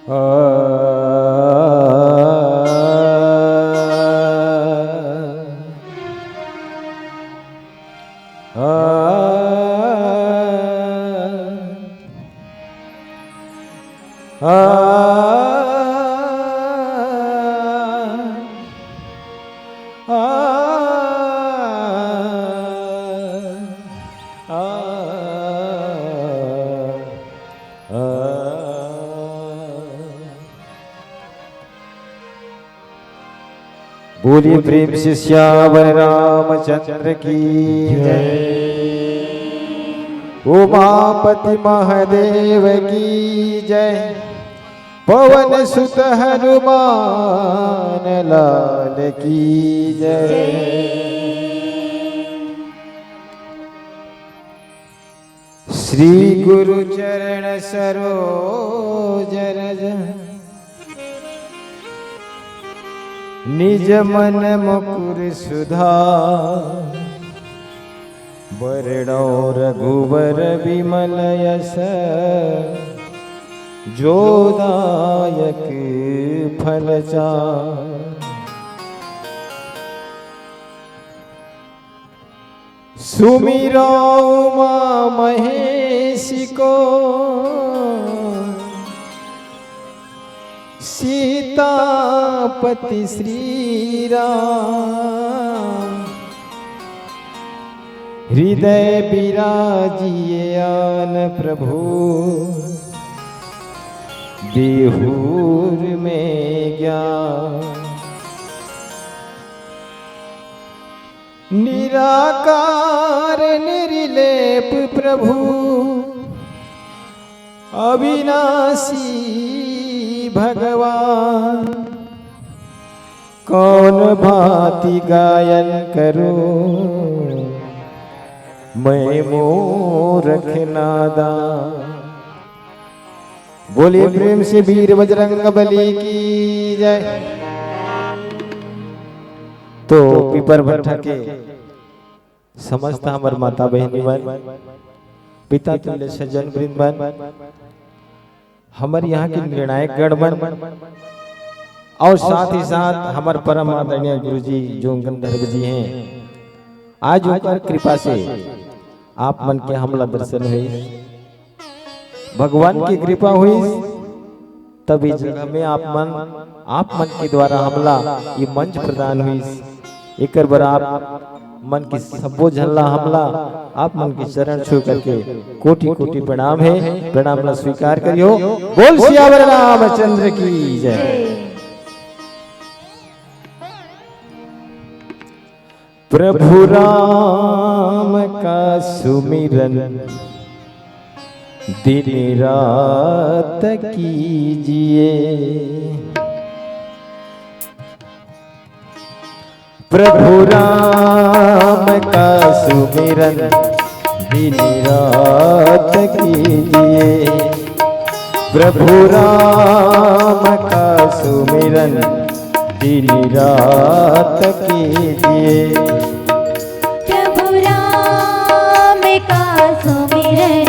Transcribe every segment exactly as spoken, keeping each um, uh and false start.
आ, आ, आ, आ, आ, आ। बोलिए प्रेम से सियावर रामचंद्र की जय। उमापति महादेव की जय। पवन सुत हनुमान लाल की जय। श्री गुरु चरण सरोज रज, निज मन मुकुर सुधार। बरनउँ रघुबर बिमल यस, जो दायक फल चार। सुमिरउँ उमा महेश को, सीतापति श्री राम। हृदय बिराजिए आन प्रभु, बिहुर में ज्ञान। निराकार निर्लेप प्रभु, अविनाशी भगवान। कौन भांति गायन करूं मैं मूरख नादान। बोलिए प्रेम से वीर बजरंग बली की जय। तो पीपर भट्ठा के समस्त हमर माता बहिनी मन, पिता तुल्य सज्जन वृंद मन, हमर यहाँ के निर्णायक गण मन, और साथ ही साथ हमर परम आदरणीय गुरुजी जो गंधर्व जी हैं, आज उनकर कृपा से आप मन के हमला दर्शन हुई। भगवान की कृपा हुई, तब इस जगह में आप मन, आप मन के द्वारा हमला ये मंच प्रदान हुई। एकर बर आप मन के सब्बो झन ला हमला आप मन के चरण छू करके कोटि कोटि प्रणाम हे। प्रणाम ला स्वीकार करियो। बोल सियावर रामचंद्र की जय। प्रभु राम का सुमिरन दिन रात कीजिए। प्रभु राम का सुमिरन दिन रात कीजिए। प्रभु राम का सुमिरन दिन रात कीजिए। प्रभु राम का सुमिरन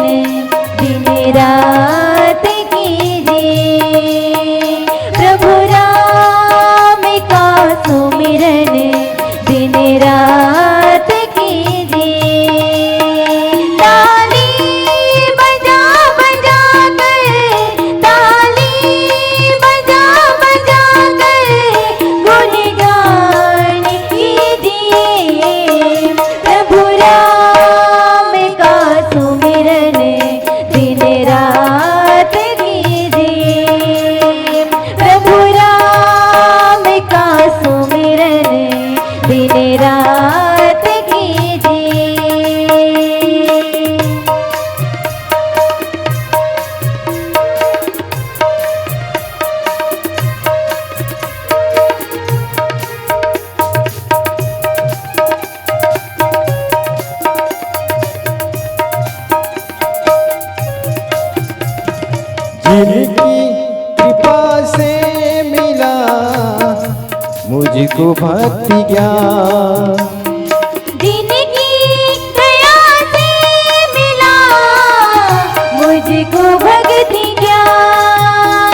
दिन रात कीजिए। प्रभु राम का सुमिरन दिन रात कीजिए। ताली बजा बजा कर, ताली बजा बजा कर गुणगान कीजिए। प्रभु राम का सुमिरन दिन रात कीजिए। प्रभु राम का सुमिरन दिन रात कीजिए। जिनकी कृपा से मिला मुझको भक्ति ज्ञान। जिनकी दया से मिला मुझको भक्ति ज्ञान।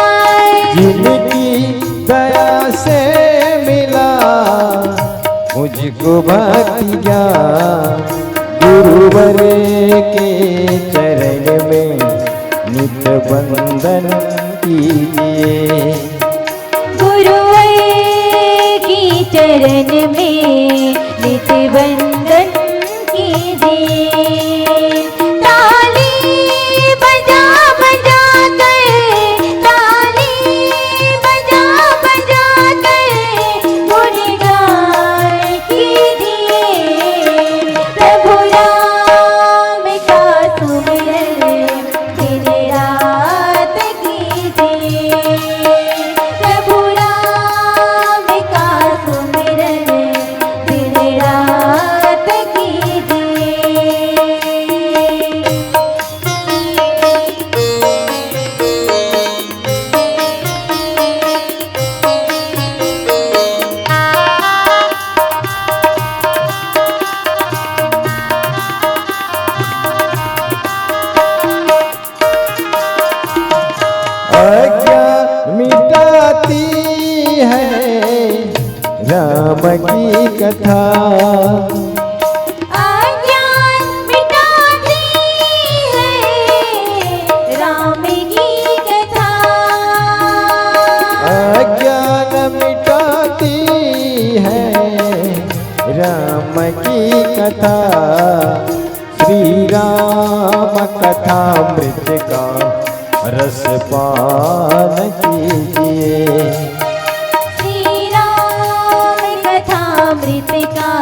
को भक्ति ज्ञान गुरुवर के चरण में नित वंदन कीजिए। गुरुवर के चरण में नित वंदन कीजिए। ताली बजा बजा कर, ताली बजा बजा कर गुणगान कीजिए। प्रभु राम का सुमिरन दिन रात कीजिए। प्रभु राम का सुमिरन दिन रात कीजिए। अज्ञान मिटाती है राम की कथा। अज्ञान मिटाती है राम की कथा। अज्ञान मिटाती है राम की कथा। श्री राम कथामृत का रस पान कीजिए। श्री राम कथामृत का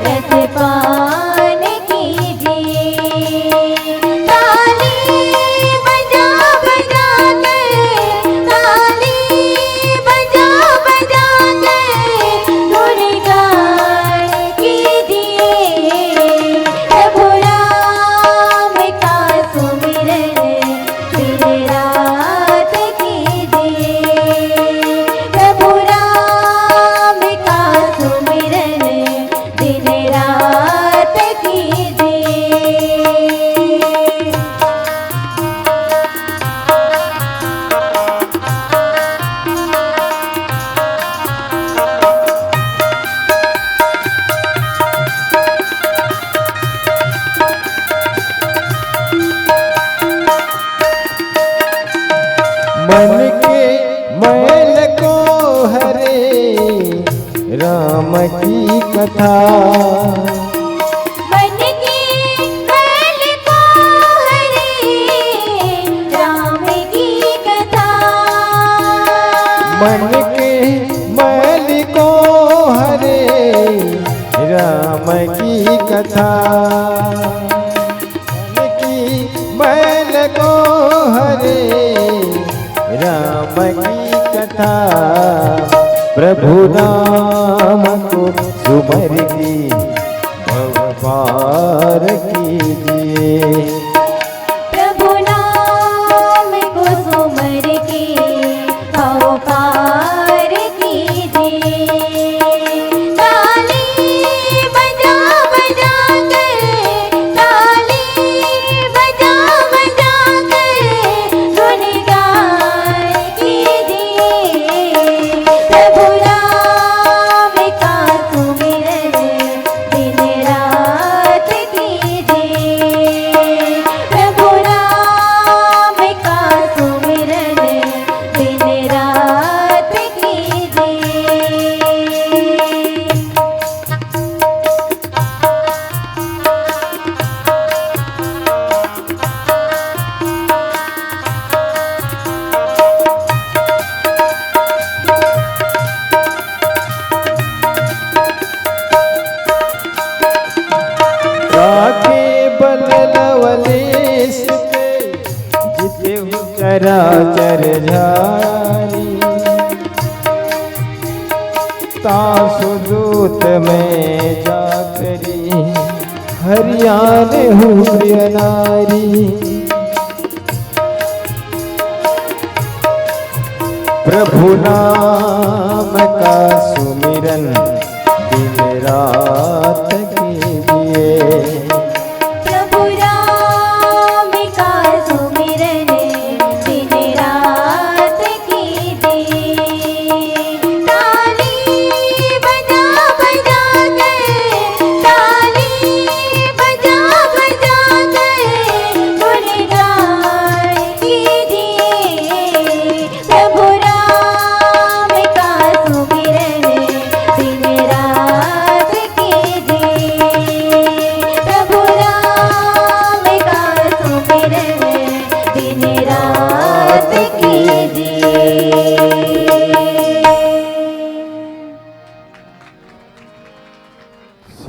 रस पान कीजिए। ताली बजा बजा कर, ताली बजा बजा कर गुणगान कीजिए। प्रभु राम का सुमिरन दिन रात कीजिए। प्रभु राम का सुमिरन दिन रात कीजिए। मन के मैल को हरे राम की कथा। मन के मैल को हरे राम की कथा। मन के मैल को हरे राम की कथा। मन की मैल को हरे राम की कथा। प्रभु राम को सुमर के भव पार कीजिए। प्रभु नाम को सुमर के भव पार कीजिए। ताली बजा बजा कर, ताली बजा बजा कर गुणगान कीजिए। प्रभु राम का सुमिरन दिन रात कीजिए। प्रभु राम का सुमिरन दिन रात कीजिए। राखे बल लवलेश के, जितेहु चराचर झारी। तासु दूत में जाकरी, हरियाने हूँ प्रिय नारी। प्रभु नाम का सुमिरन दिन रात कीजिए। प्रभु राम का सुमिरन दिन रात कीजिए। ताली बजा बजा कर,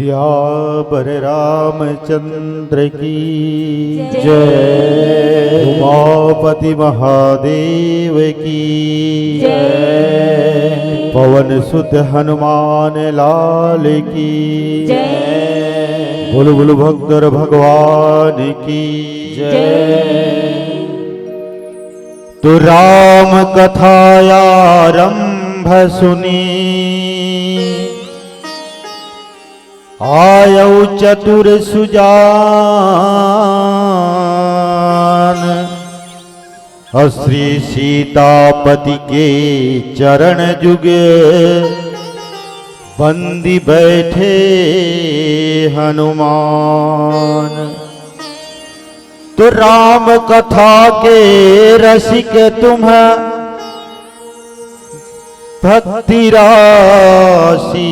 सियावर रामचंद्र की जय। उमापति महादेव की जय। पवन सुत हनुमान लाल की जय। बोल बोल भक्तर भगवान की जय। तो राम कथा आरंभ सुनी, आयौ चतुर सुजान। और श्री सीतापति के चरण जुग, बंदी बैठे हनुमान। तो राम कथा के रसिक तुम, भक्ति राशि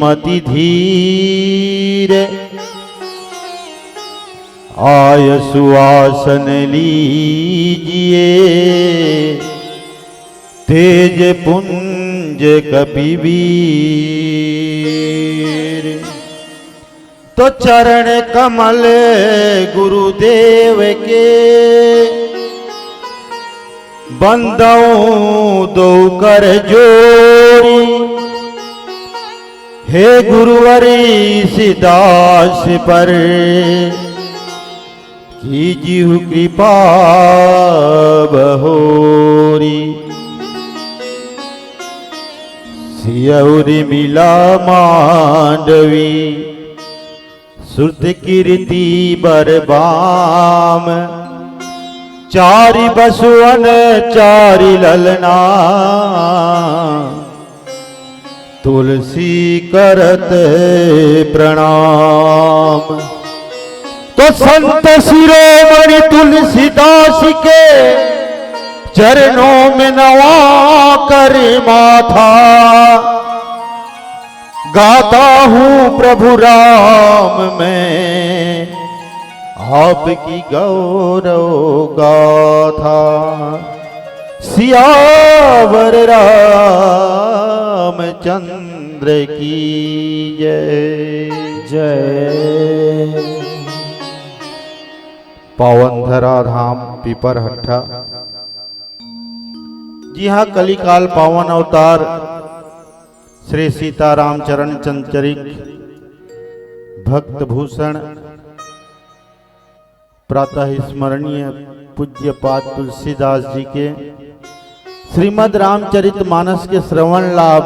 मति धीर। आय सुआसन लीजिए, तेज पुंज कपिवीर। तो चरण कमल गुरुदेव के, बंदौं दो कर जोड़ी। हे गुरुवर इस दास पर, कीजिहु कृपा बहोरी। सियौरी मिला मांडवी, श्रुत कीर्ति बर बाम। चारि बसुअन चारि ललना, तुलसी करत प्रणाम। तो संत शिरोमणि तुलसीदास के चरणों में नवा कर माथा, गाता हूँ प्रभु राम मैं आपकी गौरव गाथा। सियावर रामचंद्र की जय। जय। पावन धरा धाम पीपरहट्ठा, जिहाँ कलिकाल पावन अवतार श्री सीताराम चरण चंचरिक भक्त भूषण प्रातः स्मरणीय पूज्यपाद तुलसीदास जी के श्रीमद रामचरित मानस के श्रवण लाभ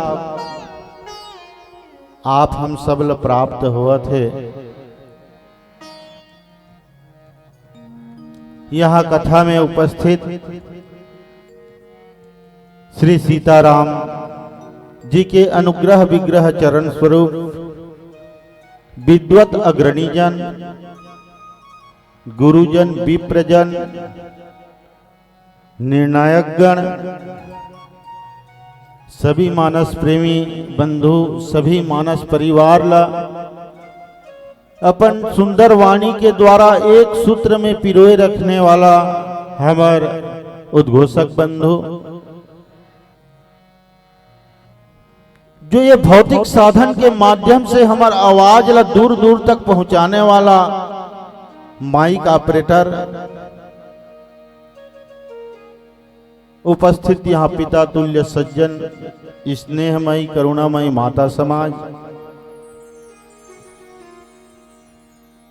आप हम सब ल प्राप्त होवत हे। यहाँ कथा में उपस्थित श्री सीताराम जी के अनुग्रह विग्रह चरण स्वरूप विद्वत अग्रणीजन, गुरुजन, विप्रजन, निर्णायकगण, सभी मानस प्रेमी बंधु, सभी मानस परिवार ला अपन सुंदर वाणी के द्वारा एक सूत्र में पिरोए रखने वाला हमर उद्घोषक बंधु, जो ये भौतिक साधन के माध्यम से हमर आवाज ला दूर दूर तक पहुंचाने वाला माइक ऑपरेटर, उपस्थित यहाँ पिता तुल्य सज्जन, स्नेहमयी करुणामयी माता समाज,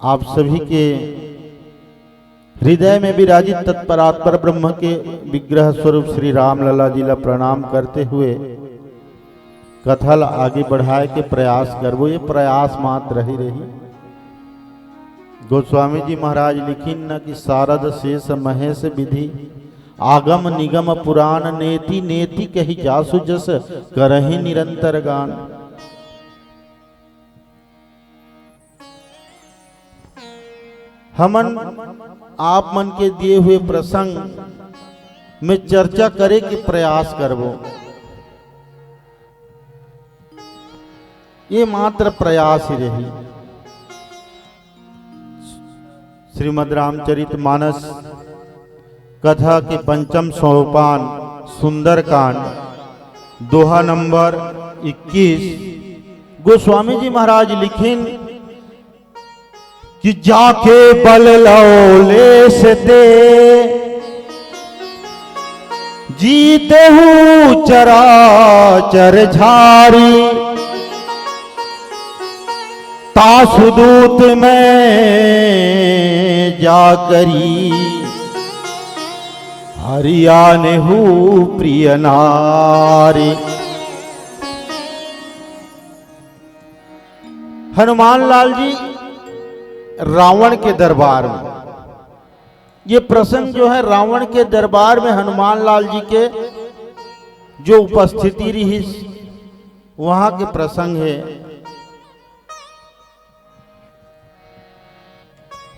आप सभी के हृदय में विराजित तत्परात्पर ब्रह्म के विग्रह स्वरूप श्री रामलला जी ला प्रणाम करते हुए कथा ला आगे बढ़ाए के प्रयास करबो। ये प्रयास मात्र ही रही। गोस्वामी जी महाराज लिखिन न कि सारद शेष महेश विधि, आगम निगम पुराण नेति नेति कहि जासु जस करहि निरंतर गान। हमन आप मन के दिए हुए प्रसंग में चर्चा करे के प्रयास करबो। ये मात्र प्रयास ही रही। श्रीमद् रामचरित मानस कथा के पंचम सोपान सुंदरकांड, दोहा नंबर इक्कीस। गोस्वामी जी महाराज लिखिन कि जाके बल लौलेस ते, जीते हूँ चराचर झारी। तासुदूत में जाकरी, हरियाने हूँ प्रिय नारी। हनुमान लाल जी रावण के दरबार में, ये प्रसंग जो है, रावण के दरबार में हनुमान लाल जी के जो उपस्थिति रही, वहां के प्रसंग है।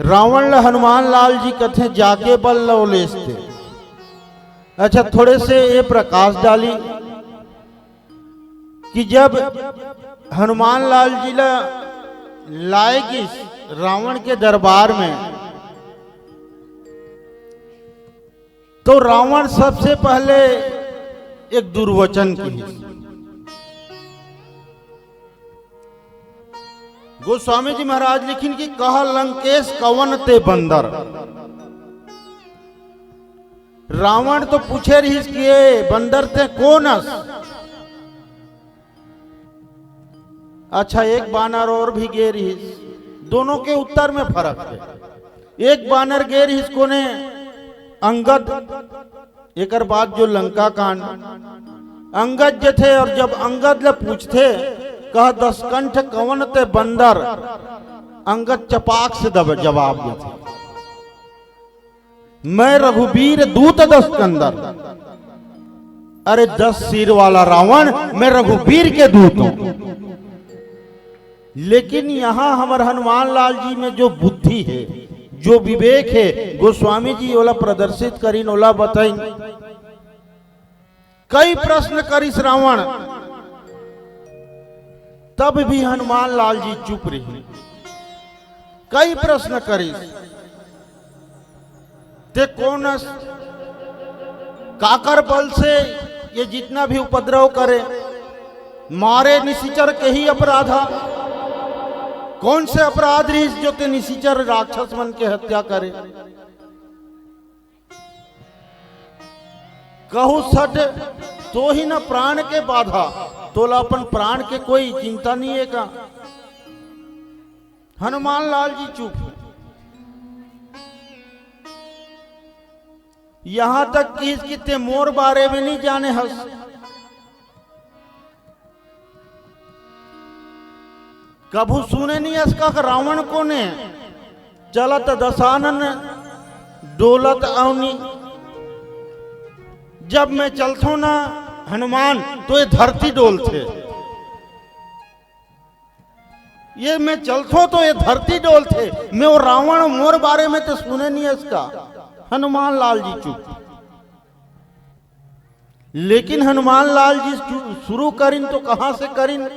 रावण ल हनुमान लाल जी कथे, "जाके बल लौलेस ते।" अच्छा, थोड़े से ये प्रकाश डाली कि जब हनुमान लाल जी ला लाए गिस रावण के दरबार में, तो रावण सबसे पहले एक दुर्वचन किहिस। गोस्वामी जी महाराज लिखिन कि "कह लंकेश कवन ते बंदर।" रावण तो पूछे रहिस कि "ए बंदर, ते कोन अस?" अच्छा, एक बानर और भी गे रहिस, दोनों के उत्तर में फर्क है। एक बानर गे रहिस कोने, अंगद। एकर बाद जो लंका कांड, अंगद जथे, और जब अंगद ल पूछथे, "कह दसकंठ कवन ते बंदर?" अंगद चपाक से दब-, जवाब देथे, "मैं रघुबीर दूत दसकंदर।" अरे दस सिर वाला रावण, मैं रघुबीर के दूत हूं। लेकिन यहां हमर हनुमान लाल जी में जो बुद्धि है, जो विवेक है, गोस्वामी जी ओला प्रदर्शित करिन, ओला बताइन। कई प्रश्न करिस रावण, तब भी हनुमान लाल जी चुप रही। कई प्रश्न करिस, "ते कोन अस? काकर बल से ये जितना भी उपद्रव करे, मारे निशिचर के ही अपराधा? कौन से अपराध रहिस जो ते निशिचर राक्षस मन के हत्या करे?" कहू सट तो ही न प्राण के बाधा, तोला अपन प्राण के कोई चिंता नहीं है का? हनुमान लाल जी चुप। यहां तक किहिस कि ते मोर बारे में नहीं जाने हस। कभू सुने नहीं अस का रावण कोने चलत दसानन डोलत अवनी। जब मैं चलथो ना हनुमान, तो ये धरती डोलथे। ये मैं चलथो तो ये धरती डोलथे। मैं वो रावण मोर बारे में तो सुने नहीं अस का। हनुमान लाल जी चुप। लेकिन हनुमान लाल जी शु-, शुरू करिन तो कहां से करिन?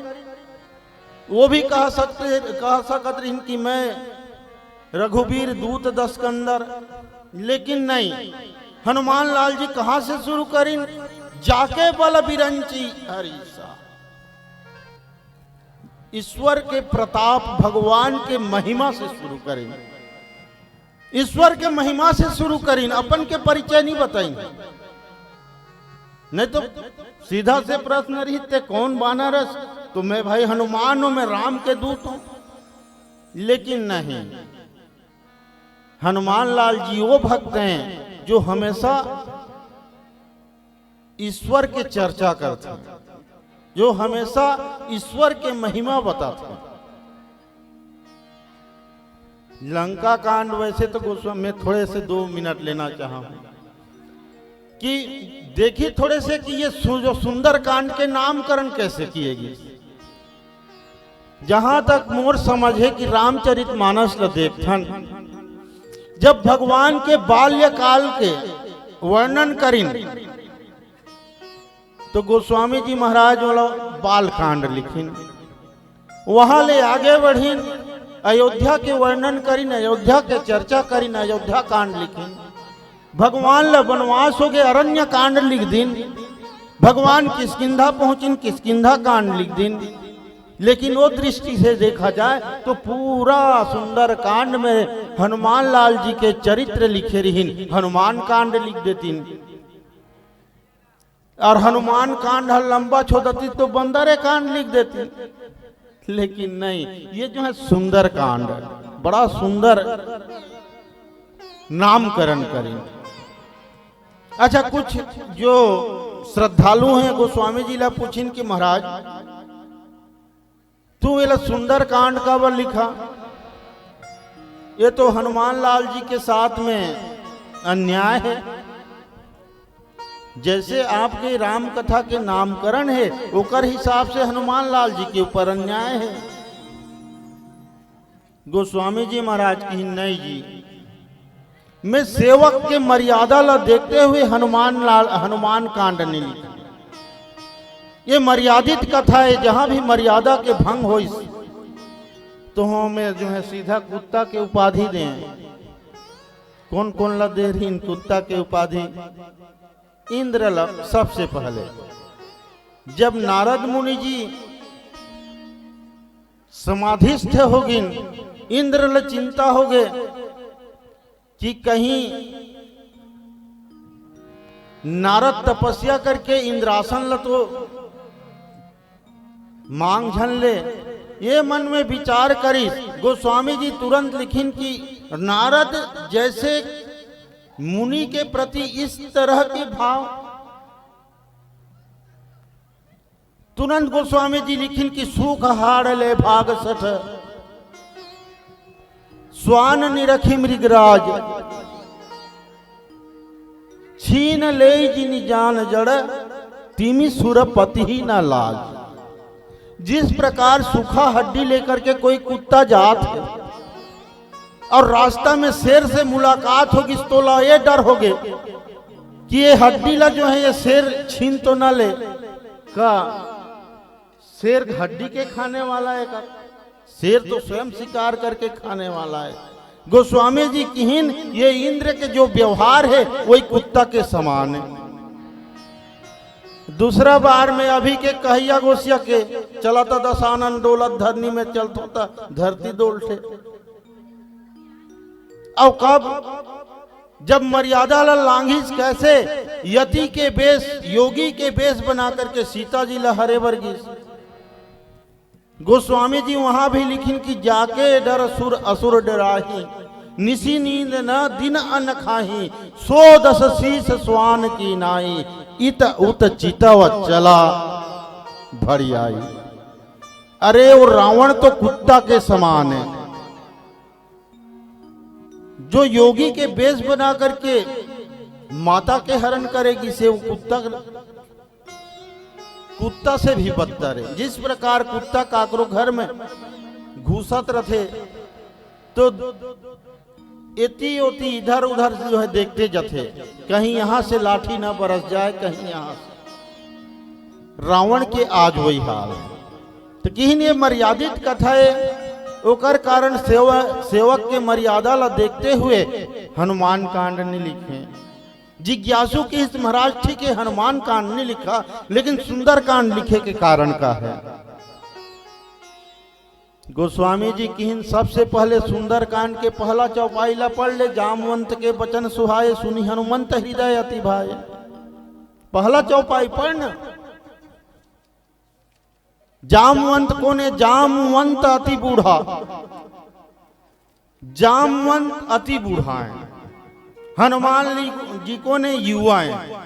वो भी कह सकते, कह सकत रहिन कि मैं रघुबीर दूत दसकंदर, लेकिन नहीं, हनुमान लाल जी कहां से शुरू करिन? जाके बल बिरंची हरीसा। ईश्वर के प्रताप, भगवान के महिमा से शुरू करिन। ईश्वर के महिमा से शुरू करिन, अपन के परिचय नहीं बताइन। नहीं तो सीधा से प्रश्न रही, "ते कौन बानर अस?" तो मैं भाई हनुमान हूं, मैं राम के दूत हूं। लेकिन नहीं, हनुमान लाल जी वो भक्त हैं जो हमेशा ईश्वर के चर्चा करथे, जो हमेशा ईश्वर के महिमा बताथे। लंका कांड वैसे तो गोस्वामी, मैं थोड़े से दो मिनट लेना चाहा हूं कि देखिए थोड़े से कि ये सु-, जो सुंदर कांड के नामकरण कैसे किए गए। जहां तक मोर समझ है कि रामचरित मानस ल देखथन, जब भगवान के बाल्यकाल के वर्णन करिन, तो गोस्वामी जी महाराज वाला बाल कांड लिखिन, वहां ले आगे बढ़िन, अयोध्या के वर्णन करिन, अयोध्या के चर्चा करिन, अयोध्या कांड लिखिन। भगवान ल बनवास हो गए, अरण्य कांड लिख दिन। भगवान किष्किंधा पहुंचिन, किष्किंधा कांड लिख दिन। लेकिन वो दृष्टि से देखा जाए तो पूरा सुंदरकांड में हनुमान लाल जी के चरित्र लिखे रहिन, हनुमान कांड लिख देतिन। और हनुमान कांड हर लंबा छोड़ती तो बंदरे कांड लिख देती, लेकिन नहीं, ये जो है सुंदरकांड, बड़ा सुंदर नामकरण करें। अच्छा, कुछ जो श्रद्धालु हैं, गोस्वामी जी ला पूछिन कि महाराज, तू एला सुंदरकांड काबर लिखा? ये तो हनुमान लाल जी के साथ में अन्याय है। जैसे आपके राम कथा के नामकरण है, ओकर हिसाब से हनुमान लाल जी के ऊपर अन्याय है। गोस्वामी जी महाराज की, नहीं जी, मैं सेवक के मर्यादा ला देखते हुए हनुमान लाल, हनुमान कांड नहीं लिखा। ये मर्यादित कथा है, जहां भी मर्यादा के भंग होइस, तो हमें जो है सीधा कुत्ता के उपाधि दें। कौन कौन ला दे रही इन कुत्ता के उपाधि? इंद्र ला सबसे पहले। जब नारद मुनि जी समाधिस्थ हो गिन, इंद्र ला चिंता हो गए कि कहीं नारद तपस्या करके इंद्रासन ला तो मांग झन ले। ये मन में विचार करिस, गोस्वामी जी तुरंत लिखिन कि नारद जैसे मुनि के प्रति इस तरह के भाव। तुरंत गोस्वामी जी लिखिन कि सुख हार ले भाग सठ, स्वान निरखि मृगराज, छीन ले जिन जान जड़, तिमि सुरपति ही ना लाज। जिस प्रकार सूखा हड्डी लेकर के कोई कुत्ता जात है और रास्ता में शेर से मुलाकात होगी, तो ला ये डर हो गए कि ये हड्डी ला जो है, ये शेर छीन तो ना ले का। शेर हड्डी के खाने वाला है का? शेर तो स्वयं शिकार करके खाने वाला है। गोस्वामी जी किहिन, ये इंद्र के जो व्यवहार है, वही कुत्ता के समान है। दूसरा बार में अभी के कहिया गोसिया के चलता दशानन डोलत धरनी में चलत होता धरती डोलथे। और कब जब मर्यादा ला लांघिस, कैसे यति के बेस, योगी के बेस बना करके सीता जी ला हरे बर गिस। गोस्वामी जी वहां भी लिखिन कि जाके डर सुर असुर डराही, निशि नींद न दिन अन्न खाही, सो दस शीस स्वान की नाई, इत उत चितव चला भरियाई। अरे, वो रावण तो कुत्ता के समान है। जो योगी के बेस बना करके माता के हरण करेगी, से वो कुत्ता, कुत्ता से भी बदतर है। जिस प्रकार कुत्ता काकरो घर में घुसत रथे, तो एती ओती इधर उधर जो है देखते जथे, कहीं यहां से लाठी ना बरस जाए, कहीं यहां से। रावण के आज वही हाल है। तो किहिन ये मर्यादित कथा है, ओकर कारण सेवा, सेवक के मर्यादा ला देखते हुए हनुमान कांड नहीं लिखे। जिज्ञासु किहिस महाराज, ठीक है, हनुमान कांड नहीं लिखा, लेकिन सुंदरकांड लिखे के कारण का है? गोस्वामी जी किहिन, सबसे पहले सुंदरकांड के पहला चौपाई ला पढ़ ले, जामवंत के वचन सुहाए, सुनि हनुमंत हृदय अति भाए। पहला चौपाई पढ़ न। जामवंत कोन हे? जामवंत अति बूढ़ा। जामवंत अति बूढ़ा है, हनुमान ली-, जी कोन हे? युवा है।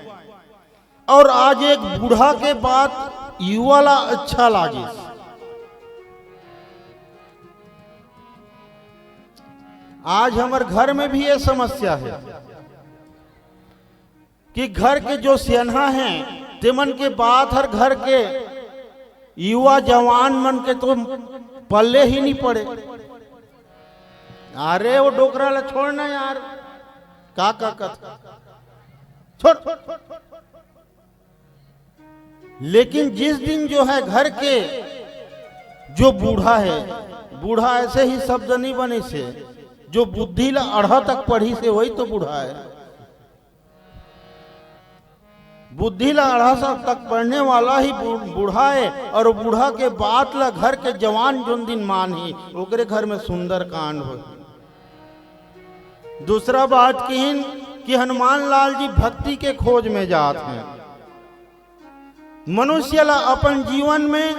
और आज एक बूढ़ा के बात युवा ला अच्छा लागे। आज हमर घर में भी ये समस्या है कि घर के जो सियनहा हैं, तेमन के बात हर घर के युवा जवान मन के तो पल्ले ही नहीं पड़े। अरे, वो डोकरा ला छोड़ ना यार, का, का कथा, छोड़। लेकिन जिस दिन जो है घर के जो बूढ़ा है, बूढ़ा ऐसे ही शब्द नहीं बने से, जो बुद्धि ला अढ़ा तक पढ़ी से, वही तो बूढ़ा है। बुद्धि ला अढ़ा साल तक पढ़ने वाला ही बू-, बूढ़ा है, और वो बूढ़ा के बात ला घर के जवान जोन दिन मानही, ओकरे घर में सुंदरकांड हो। दूसरा बात किहिन कि हनुमान लाल जी भक्ति के खोज में जात हैं। मनुष्य ला अपन जीवन में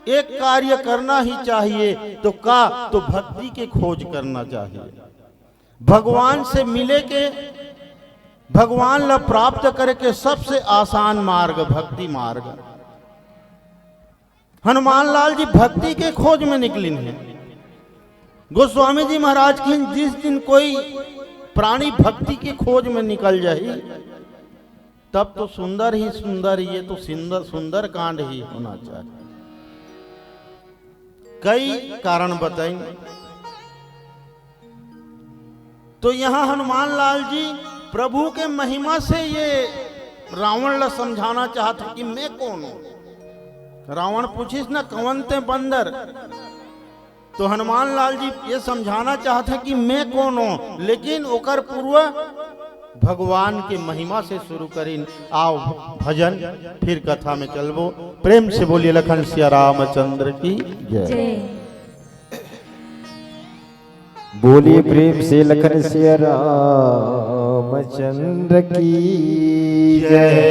एक कार्य करना ही चाहिए, तो का, तो भक्ति के खोज करना चाहिए। भगवान से मिले के, भगवान ला प्राप्त करे के सबसे आसान मार्ग भक्ति मार्ग। हनुमान लाल जी भक्ति के खोज में निकलिन हैं। गोस्वामी जी महाराज किहिन, जिस दिन कोई प्राणी भक्ति के खोज में निकल जाही, तब तो सुंदर ही सुंदर, ये तो सुंदर, सुंदर कांड ही होना चाहिए। कई कारण बताई। तो यहाँ हनुमान लाल जी प्रभु के महिमा से ये रावण ला समझाना चाहत है कि मैं कौन हूँ। रावण पूछिस न, "कवन ते बंदर?" तो हनुमान लाल जी ये समझाना चाहत है कि मैं कौन हूँ, लेकिन ओकर पूर्व भगवान के महिमा से शुरू करिन। आओ भजन, फिर कथा में चलबो। प्रेम से बोलिए लखन सिया रामचंद्र की जय। जय। बोलिए प्रेम से लखन सिया रामचंद्र की जय।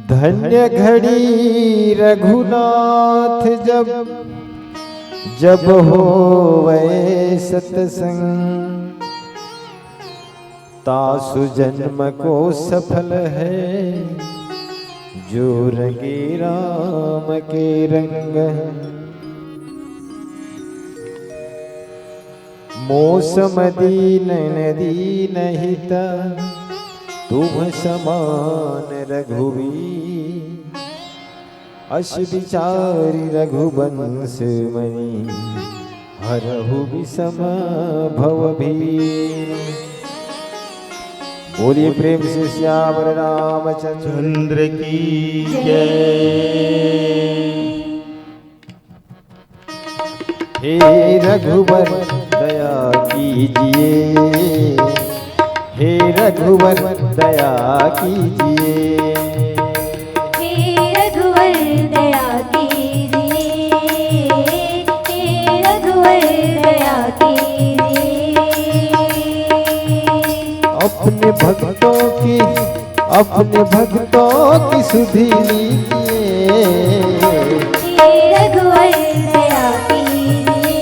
धन्य घड़ी रघुनाथ जब, जब होवै सतसंग। तासु जन्म को सफल है, जो रंगे राम के रंग। मौसम दीन न दीन हित, तुम समान रघुवीर। अस बिचारि रघुबंस मनि, हरहु बिसम भव भीर। बोलिए प्रेम से सियावर रामचंद्र चंद्र की जय। हे रघुवर दया कीजिए, हे रघुवर दया कीजिए। हे रघुवर दया कीजिए, हे रघुवर दया कीजिए। अपने भक्तों की, अपने भक्तों की सुधि लीजिए। हे रघुवर दया कीजिए,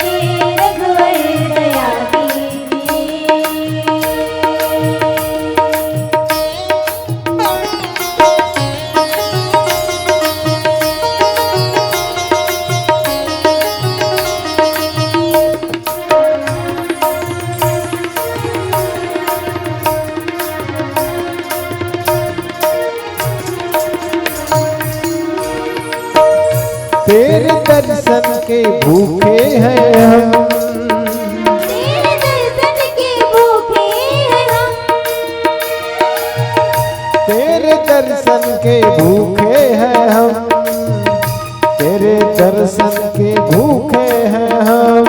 हे रघुवर दया कीजिए। तेरे दर्शन के भूखे हैं हम। तेरे दर्शन के भूखे हैं हम। तेरे दर्शन के भूखे हैं हम। तेरे दर्शन के भूखे हैं हम।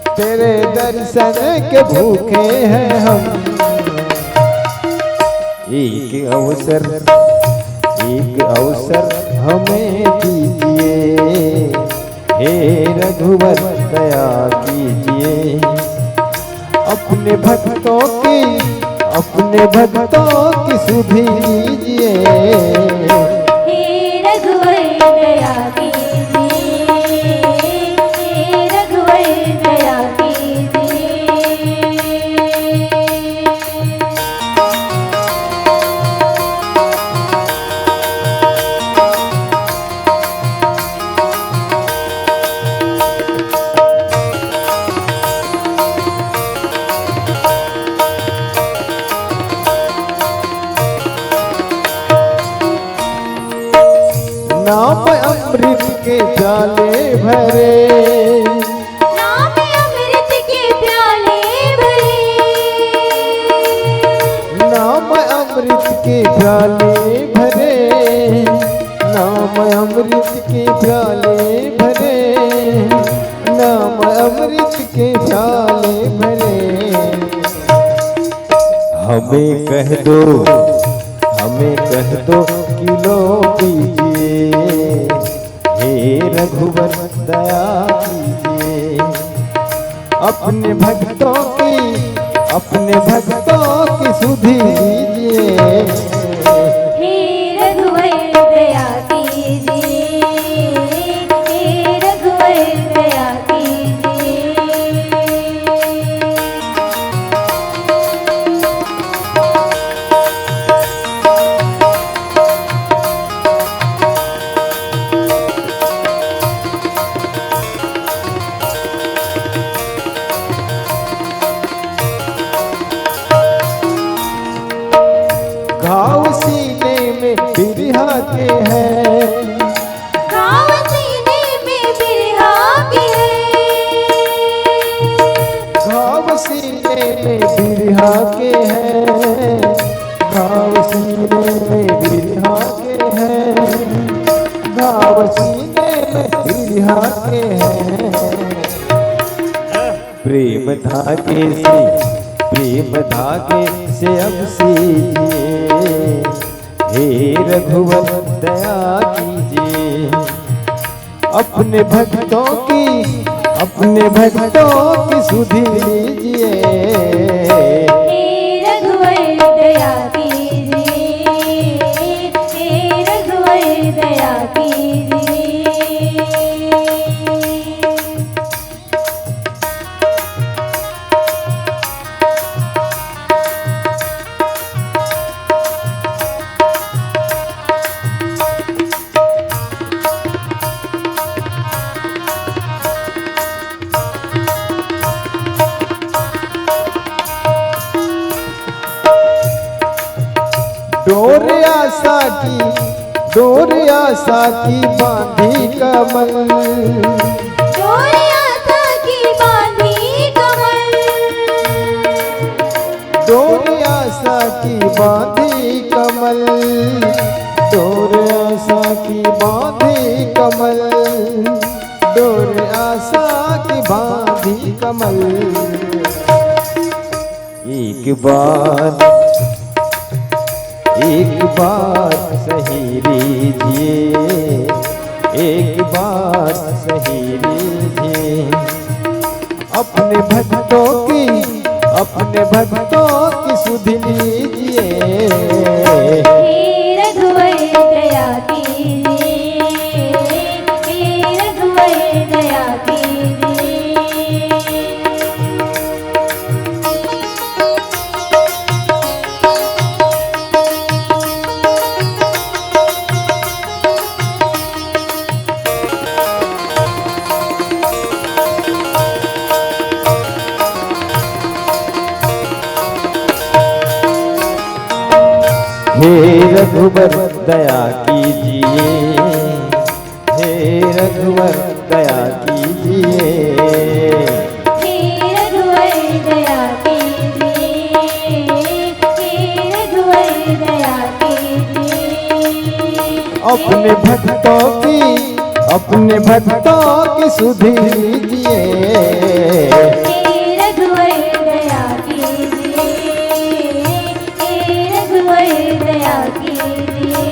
तेरे दर्शन के भूखे हैं हम। एक अवसर, एक अवसर हमें दीजिए, हे रघुवर दया कीजिए। अपने भक्तों की, अपने भक्तों की सुधि लीजिए। हे रघुवर दया कीजिए, हे रघुवर दया कीजिए। नाम अमृत के प्याले भरे। नाम अमृत के प्याले भरे। नाम अमृत के प्याले भरे। नाम अमृत के प्याले भरे। नाम अमृत के प्याले भरे। हमें कह दो, हमें कह दो कि लो पीजिए, हे रघुवर दया कीजिए। अपने भक्तों की, अपने भक्तों की सुधि लीजिए। हे रघुवर दया कीजिए, हे रघुवर दया कीजिए। घाव सीने में बिरहा के हैं। घाव सीने में बिरहा के हैं। घाव सीने में बिरहा के हैं। घाव सीने में बिरहा के हैं। घाव सीने में बिरहा के हैं। प्रेम धागे से, प्रेम धागे से अब सीजिए, हे रघुवर दया कीजिए। अपने भक्तों की, अपने भक्तों की सुधि लीजिए। हे रघुवर दया कीजिए, हे रघुवर दया कीजिए। डोर आशा की, डोर आशा की बांधी कमल। डोर आशा की बांधी कमल। डोर आशा की बांधी कमल। डोर आशा की बांधी कमल। डोर आशा की बांधी कमल। एक बार, एक बार सही लीजिए, एक बार सही लीजिए। अपने भक्तों की, अपने भक्तों की सुधि लीजिए। हे रघुवर दया कीजिए, हे रघुवर दया कीजिए। हे रघुबर दया कीजिए, हे रघुवर दया कीजिए। हे रघुवर दया कीजिए, हे रघुवर दया कीजिए। अपने भक्तों की, अपने भक्तों की सुधि लीजिए। हे रघुवर दया कीजिए, हे रघुवर दया कीजिए।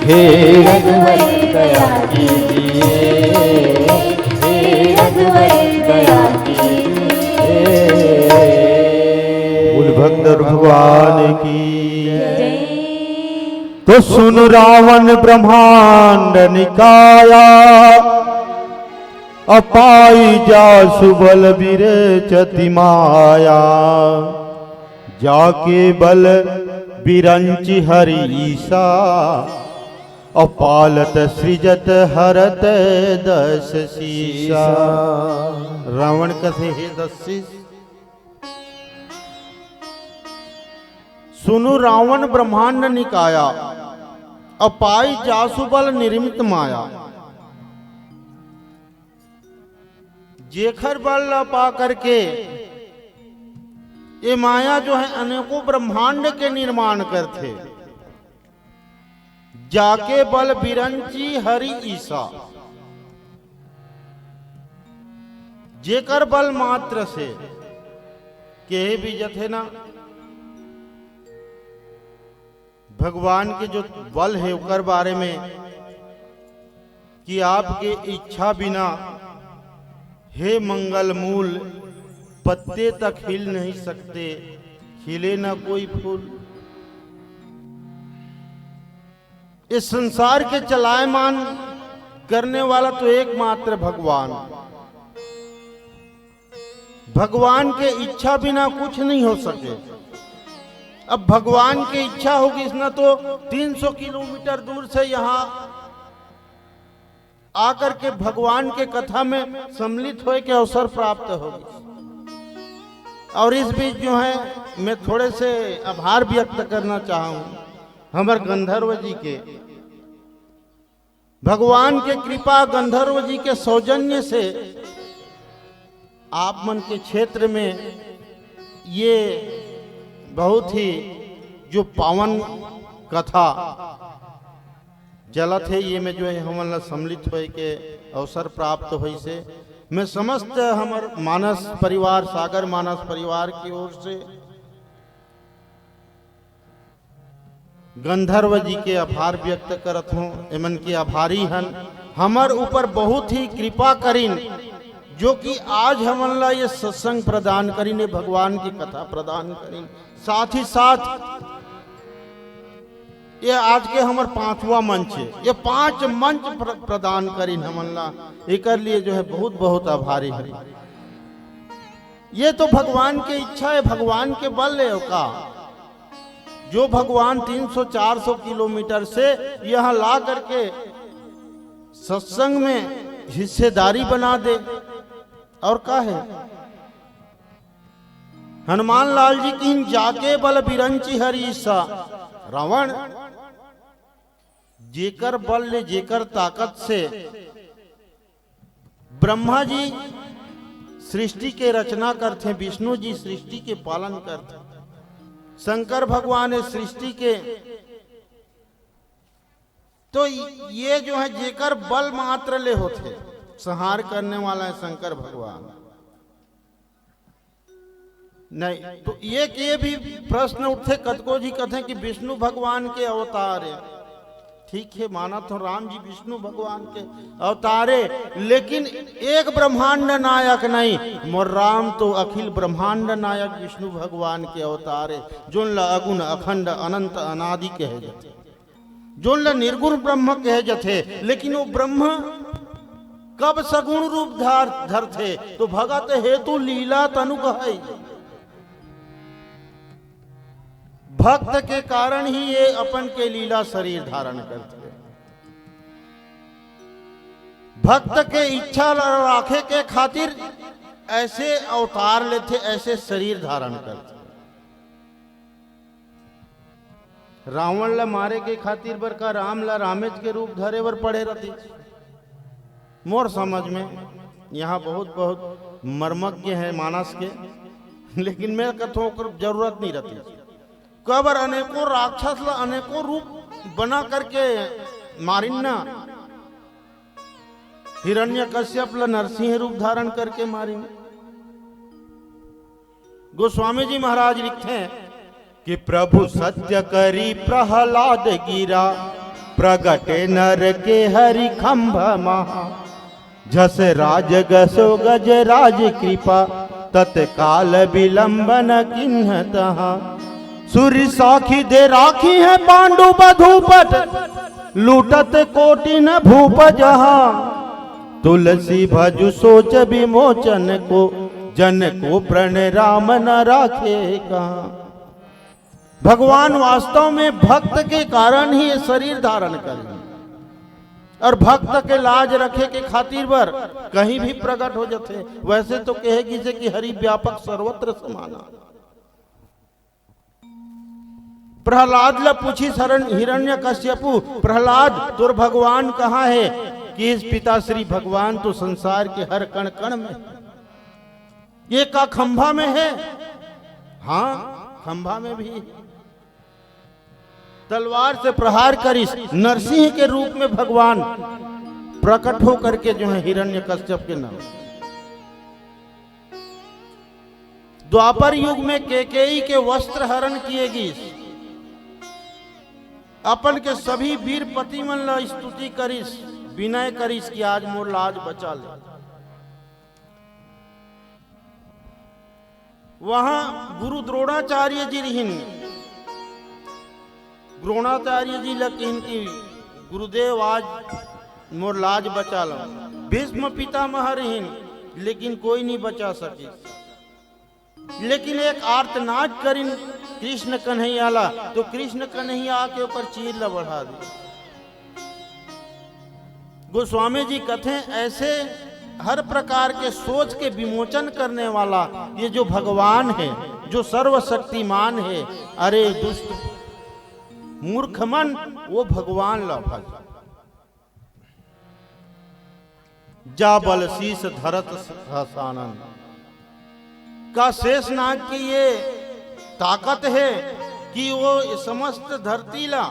हे रघुवर दया कीजिए, हे रघुवर दया कीजिए। बोल भक्त भगवान की। जय। तो सुन रावण ब्रह्मांड निकाया, अपाई जासु बल विरेचति माया। जाके बल बिरंचि हरि ईसा, अपालत सृजत हरत दस शीसा। रावण कथे, हे दस शीस, सुनु रावण ब्रह्मांड निकाया, अपाई जासु बल निर्मित माया। जेखर बल ला पा करके ये माया जो है अनेकों ब्रह्मांड के निर्माण करथे। जाके बल बिरंची हरि ईसा, जेकर बल मात्र से केहे भी जथे ना, भगवान के जो बल हे ओकर बारे में कि आपके इच्छा बिना, हे मंगल मूल, पत्ते तक हिल नहीं सकते, खिले ना कोई फूल। इस संसार के चलायमान करने वाला तो एकमात्र भगवान। भगवान के इच्छा बिना कुछ नहीं हो सके। अब भगवान की इच्छा होगी ना, तो तीन सौ किलोमीटर दूर से यहाँ आकर के भगवान के कथा में सम्मिलित होए के अवसर प्राप्त होगी। और इस बीच जो है, मैं थोड़े से आभार व्यक्त करना चाहूँ हमर गंधर्व जी के। भगवान के कृपा, गंधर्व जी के सौजन्य से आप मन के क्षेत्र में ये बहुत ही जो पावन कथा चलत हे, ये में जो है हमन ला सम्मिलित होए के अवसर प्राप्त होइस हे। मैं समस्त हमर मानस परिवार, सागर मानस परिवार की ओर से गंधर्व जी के आभार व्यक्त करत हों। एमन के आभारी हन, हमर ऊपर बहुत ही कृपा करिन, जो कि आज हमन ला ये सत्संग प्रदान करिन, ये भगवान की कथा प्रदान करिन। साथ ही साथ ये आज के हमर पांचवा मंच हे, ये पांच मंच प्र-, प्रदान करिन हमन ला, एकर लिए जो है बहुत बहुत आभारी हन। ये तो भगवान के इच्छा हे, भगवान के बल हे का, जो भगवान तीन सौ चार सौ किलोमीटर से यहाँ ला करके सत्संग में हिस्सेदारी बना दे। और का हे, हनुमान लाल जी किहिन, "जाके बल बिरंचि हरि ईसा।" रावण, जेकर बल ले, जेकर ताकत से ब्रह्मा जी सृष्टि के रचना करथे, विष्णु जी सृष्टि के पालन करथे, शंकर भगवान हे सृष्टि के, तो ये जो है जेकर बल मात्र ले होथे, संहार करने वाला हे शंकर भगवान। नहीं तो ये के भी प्रश्न उठथे, कतको जी कथे कि विष्णु भगवान के अवतार हे। ठीक हे, मानत हों राम जी विष्णु भगवान के अवतार हे, लेकिन एक ब्रह्मांड नायक नहीं, मोर राम तो अखिल ब्रह्मांड नायक विष्णु भगवान के अवतार हे, जोन ला अगुण अखंड अनंत अनादि कहे जाथे, जोन ला निर्गुण ब्रह्म कहे जाथे। लेकिन वो ब्रह्म कब सगुण रूप धार धरथे, तो भगत हेतु लीला तनु कहई। भक्त के कारण ही ये अपन के लीला शरीर धारण करथे। भक्त के इच्छा ल-, राखे के खातिर ऐसे अवतार लेथे, ऐसे शरीर धारण करथे। रावण ला मारे के खातिर बर का राम ला रामेच के रूप धरे बर पड़े रहिस? मोर समझ में यहाँ बहुत बहुत मर्मज्ञ हे मानस के, लेकिन मैं कथों ओकर जरूरत नहीं रहिस। काबर अनेकों राक्षस ला अनेकों रूप बना करके मारिन ना, हिरण्यकश्यप ला नरसिंह रूप धारण करके मारिन। गोस्वामी जी महाराज लिखथे कि प्रभु सत्य करी प्रहलाद गिरा, प्रगटे नर के हरि खंभ महा। जस राज गसो गज राज कृपा, तत्काल विलंब न किन्ह तहा। सुर साखी दे राखी है पांडु बधूपट, लूटत कोटिन भूप जहा। तुलसी भजु सोच विमोचन को, जन को प्रण राम न राखे कहा। भगवान वास्तव में भक्त के कारण ही ये शरीर धारण करे और भक्त के लाज रखे के खातिर बर कहीं भी प्रकट हो जाथे। वैसे तो कहे गिसे कि हरि व्यापक सर्वत्र समाना। प्रहलाद ला पूछिस हरण-, हिरण्यकश्यपु, "प्रहलाद, तोर भगवान कहाँ हे?" कि इस पिताश्री, भगवान तो संसार के हर कण कण में। ये का खंभा में हे? हाँ, खंभा में भी। तलवार से प्रहार करिस, नरसिंह के रूप में भगवान प्रकट होकर के जो है हिरण्यकश्यप के नाम। द्वापर युग में केकेयी के वस्त्र हरण किए गिस। अपन के सभी वीर पति मन ला स्तुति करिस, विनय करिस कि आज मोर लाज बचा ले। वहां गुरु द्रोणाचार्य जी रहिन। द्रोणाचार्य जी ला कहिन कि गुरुदेव, आज मोर लाज बचा लो। भीष्म पितामह रहिन, लेकिन कोई नहीं बचा सके। लेकिन एक आर्तनाद करिन कृष्ण कन्हैया ला, तो कृष्ण कन्हैया आके ओकर चीर ला बढ़ा दे। गोस्वामी जी कथे, ऐसे हर प्रकार के सोच के विमोचन करने वाला ये जो भगवान है, जो सर्वशक्तिमान है, अरे दुष्ट मूर्ख मन, वो भगवान ला भज। जा बल शीश धरत सहसानन। का शेषनाग की ये ताकत है कि वो समस्त धरती ला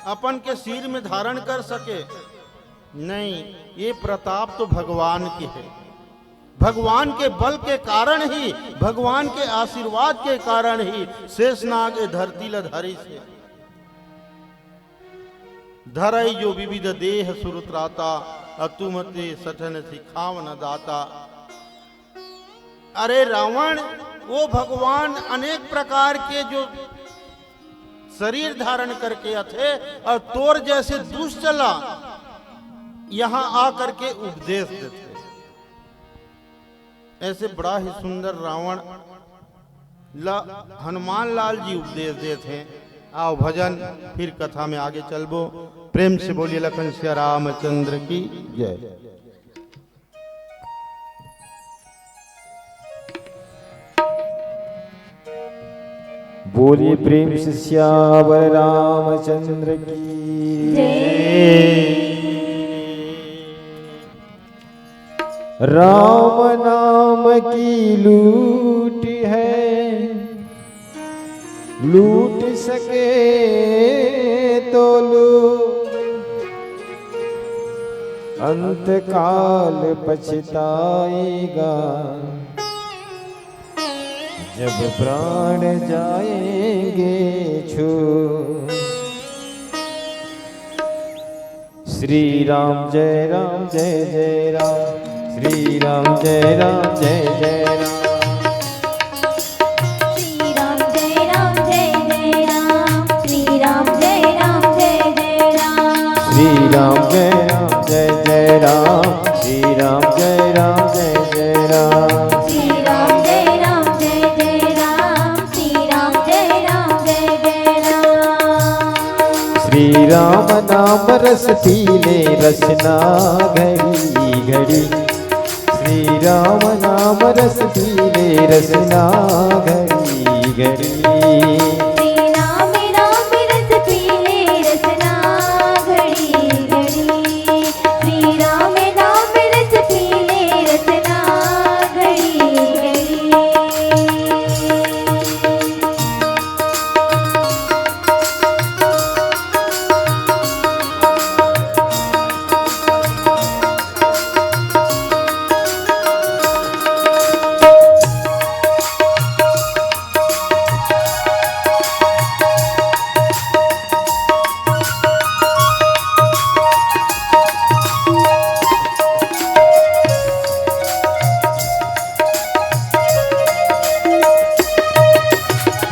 अपन के सिर में धारण कर सके? नहीं, ये प्रताप तो भगवान के है। भगवान के बल के कारण ही, भगवान के आशीर्वाद के कारण ही शेषनाग ए धरती ला धरिस हे। धरई जो विविध देह सुर त्राता, अतुमते सठन सिखावन दाता। अरे रावण, वो भगवान अनेक प्रकार के जो शरीर धारण करके आथे और तोर जैसे दुष्ट ला यहाँ आ करके उपदेश देथे। ऐसे बड़ा ही सुंदर रावण ला हनुमान लाल जी उपदेश देत हैं। आओ भजन, फिर कथा में आगे चलबो। प्रेम से बोलिए लखन सिया रामचंद्र की जय। बोलिए प्रेम से सियावर रामचंद्र की जय। राम नाम की लूट है, लूट सके तो लूट, अंत काल पछताएगा, जब प्राण जाएंगे छूट। श्री राम जय राम जय जय राम, श्री राम जय राम जय जय राम। श्री राम जय राम जय जय राम, श्री राम जय राम जय जय राम। श्री राम जय राम जय जय राम, श्री राम जय राम जय जय राम। श्री राम जय राम जय जय राम, श्री राम जय राम जय जय राम। श्री राम नाम रस पीले रसना घड़ी घड़ी, श्री राम नाम रस पीले रसना घड़ी घड़ी। श्री राम नाम रस पीले रसना घड़ी घड़ी, श्री राम नाम रस पीले रसना घड़ी घड़ी।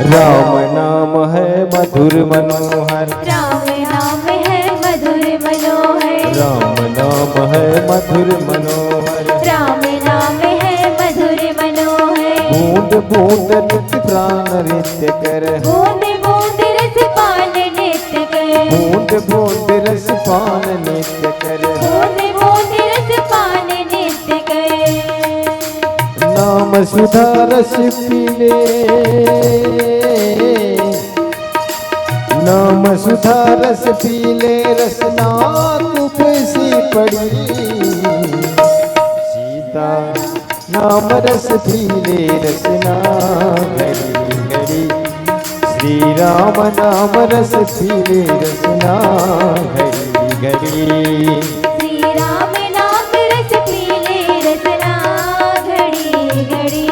राम नाम है मधुर मनोहर। राम नाम है मधुर मनोहर। राम नाम है मधुर मनोहर। राम नाम है मधुर मनोहर। बूंद बूंद नित प्राण नृत्य कर। बूंद बूंद रस पान नित्य कर। बूंद बूंद रस पान नित्य कर। बूंद बूंद रस पान नित्य कर। नाम सुधा रस पीले, नाम सुधा रस पीले रसना तुपसी पड़ी। सीता नाम रस पीले रसना घड़ी घड़ी। श्री राम नाम रस पीले रसना घड़ी घड़ी। श्री राम नाम रस पीले रसना घड़ी घड़ी।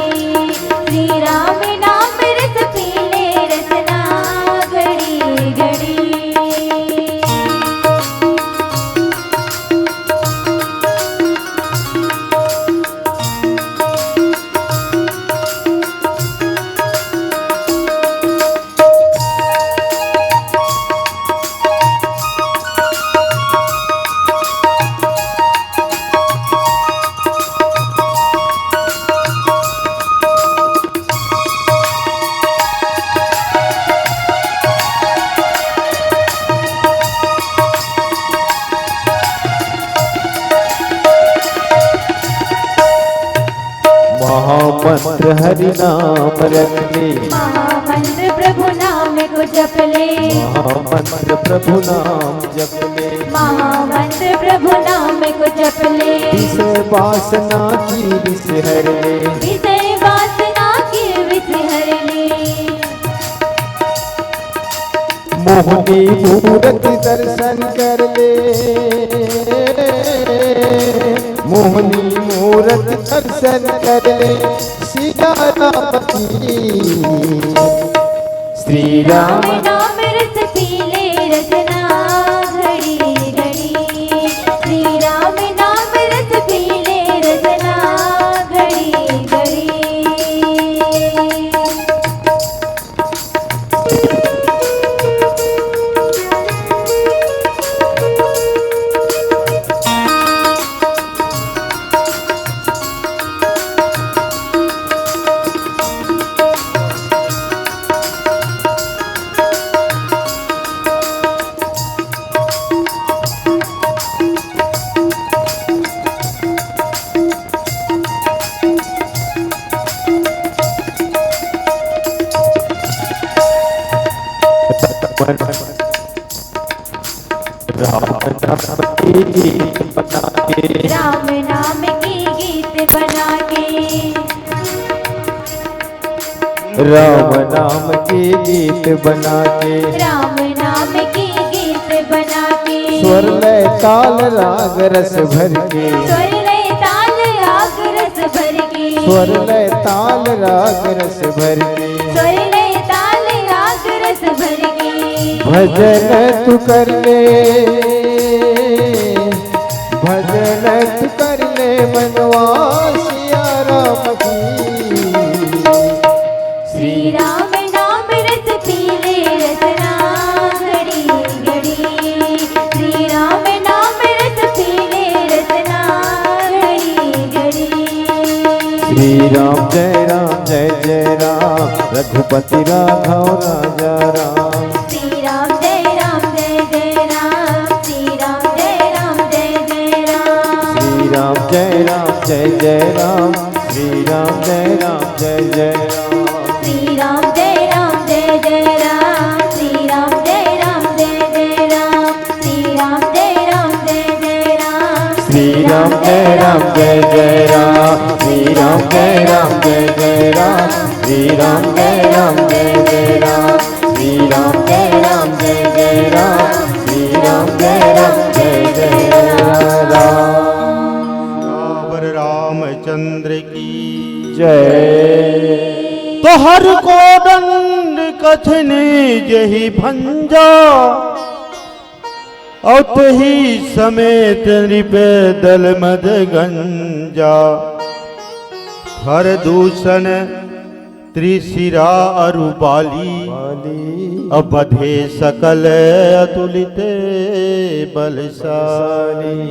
श्री राम नाम रस पीले रसना घड़ी घड़ी। हरि नाम रट ले। महामंत्र प्रभु नाम को जप ले। महामंत्र प्रभु नाम जप ले। महामंत्र प्रभु नाम को जप ले। विषय वासना की विष हर ले। विषय वासना की विष हर ले। मोहनी मूरत दर्शन कर ले। मोहनी मूरत दर्शन कर ले। सीता राम की। श्री राम। राम नाम रस पी ले रसना घड़ी घड़ी। श्री राम नाम रस पी ले रसना घड़ी घड़ी। राम नाम की गीत बना के। राम नाम की गीत बना के। राम नाम की गीत बना के। राम नाम की गीत बना के। स्वर लय ताल राग रस भर के। स्वर लय ताल राग रस भर के। स्वर लय ताल राग रस भर के। स्वर लय ताल राग रस भर के। भजन तू कर ले, भजन तू कर ले मनवा सिया राम की। श्री राम नाम रस पी ले रसना घड़ी घड़ी। श्री राम नाम रस पी ले रसना घड़ी घड़ी। श्री राम जय राम जय जय राम, रघुपति राघव राजा राम। श्री राम जय राम जय जय राम। श्री राम जय राम जय जय राम। श्री राम जय राम जय जय राम। श्री राम जय राम जय जय राम। श्री राम जय राम जय जय राम। श्री राम जय राम जय जय राम। श्री राम जय राम जय जय राम। श्री राम जय राम जय जय राम। श्री राम जय राम जय जय राम। श्री राम जय राम जय जय राम। श्री राम जय राम जय जय राम। श्री राम जय राम जय जय राम। सियावर रामचंद्र की जय। तो हर कोदंड कठिन जेहि भंजा, अउ तेहि समेत नृप दल मद गंजा। खर दूषण त्रिशिरा अरु बाली, बाली। अउ बधे सकल अतुलित बलशाली।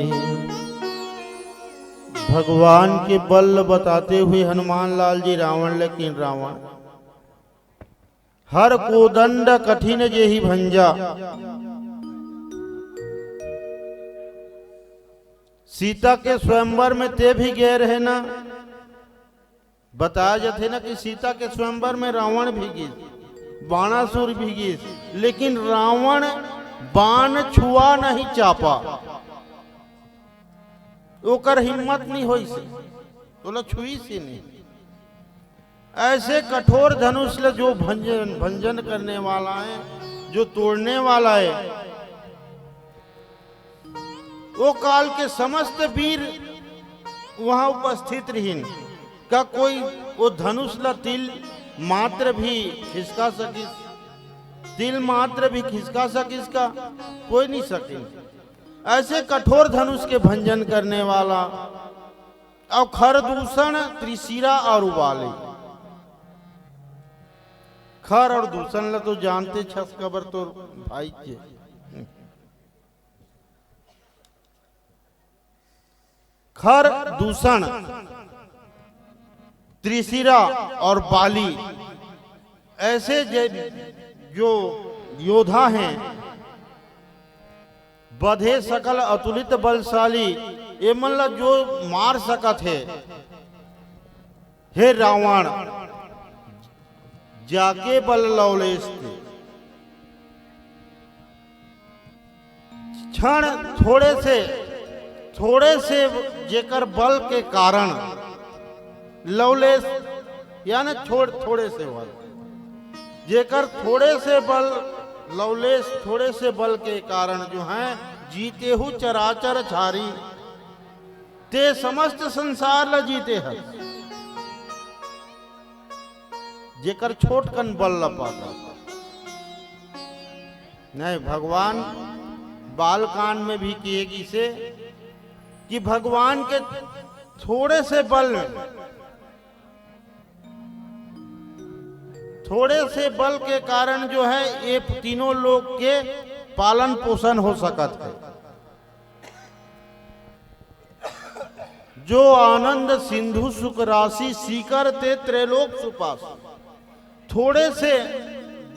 भगवान के बल बताते हुए हनुमान लाल जी रावण ल कीन, रावण हर कोदंड कठिन जेहि भंजा। सीता के स्वयंवर में ते भी गए रहे ना। बताया जाथे ना कि सीता के स्वयंवर में रावण भी गिस, बाणासुर भी गिस, लेकिन रावण बाण छुआ नहीं चापा। ओकर हिम्मत नहीं होइस, ओला छुइस ही नहीं। ऐसे कठोर धनुष ल जो भंजन, भंजन करने वाला है, जो तोड़ने वाला है, वो काल के समस्त वीर वहां उपस्थित रहिन। का कोई वो धनुष ल तिल मात्र भी खिसका सकिस? तिल मात्र भी खिसका सकिस का? कोई नहीं सकिन। ऐसे कठोर धनुष के भंजन करने वाला अउ खर दूषण त्रिशिरा अरु बाली। खर अउ दूषण ल तो जानते छस, काबर तोर भाई के। खर दूषण त्रिशिरा अउ बाली ऐसे जे, जो योद्धा हैं, बधे सकल अतुलित बलशाली, ये मन ला जो मार सकत हे, हे रावण, जाके बल लवलेस ते। क्षण थोड़े से, थोड़े से जेकर बल के कारण लवलेस, यानी छोड़, थोड़े से बल, जेकर थोड़े से बल लवलेस, थोड़े से बल के कारण जो है जीतेहु चराचर छारी, ते समस्त संसार ल जीते हस। जेकर छोटकन बल ल पाता। नहीं, भगवान बालकांड में भी किए गिसे कि भगवान के थोड़े से बल में, थोड़े से बल के कारण जो है ये तीनों लोक के पालन पोषण हो सकत है। जो आनंद सिंधु सुख राशि सीकर ते त्रैलोक सुपास। थोड़े से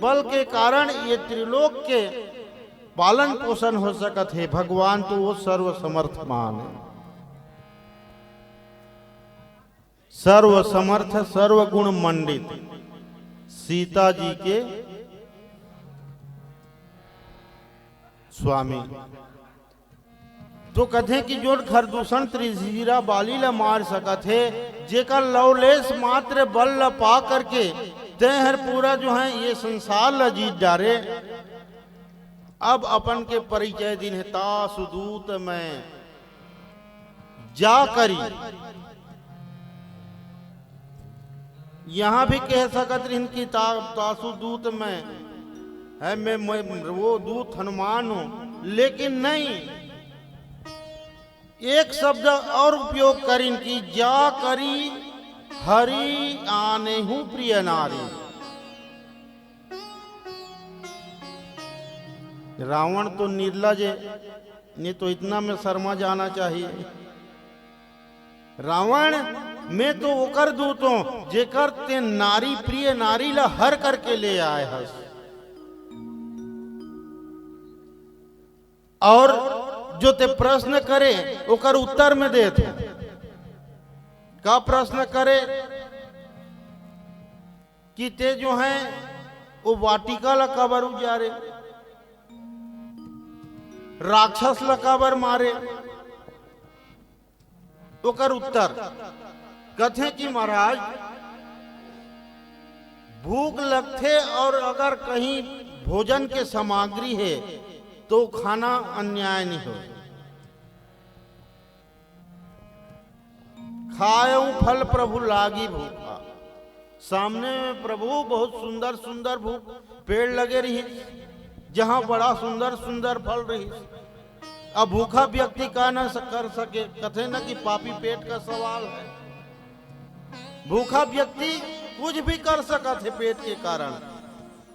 बल के कारण ये त्रिलोक के पालन पोषण हो सकत है। भगवान तो वो सर्व समर्थ महान है, सर्व समर्थ, सर्व गुण मंडित, सीता जी के स्वामी। तो कथे कि जोन खरदूषण त्रिशिरा बाली ल मार सकत हे, जेकर लवलेस मात्र बल ल पा करके तैं हर पूरा जो है ये संसार ल जीत डारे। अब अपन के परिचय दिन हे, तासु दूत मैं जा करी। यहाँ भी कह सकत रहिन कि ता-, तासु दूत मैं है, मैं, मैं वो दूत हनुमान हूँ, लेकिन नहीं, एक शब्द और उपयोग करिन कि जा करी हरि आनेहु प्रिय नारी। रावण तो निर्लज है, नहीं तो इतना में शर्मा जाना चाहिए। रावण, मैं तो ओकर दूत हूं, जेकर ते नारी, प्रिय नारी ला हर करके ले आए हस। और जो ते प्रश्न करे, ओकर उत्तर में देत हूं। का प्रश्न करे कि ते जो है, वो वाटिका ला काबर उजारे, राक्षस ला काबर मारे? ओकर उत्तर कथे कि महाराज, भूख लगथे और अगर कहीं भोजन के सामग्री है तो खाना अन्याय नहीं हो। खायउ फल प्रभु लागी भूखा। सामने में प्रभु बहुत सुंदर सुंदर भूख पेड़ लगे रहिस, जहां बड़ा सुंदर सुंदर फल रहिस। अब भूखा व्यक्ति का न स-, कर सके, कथे न कि पापी पेट का सवाल है। भूखा व्यक्ति कुछ भी कर सकत है पेट के कारण।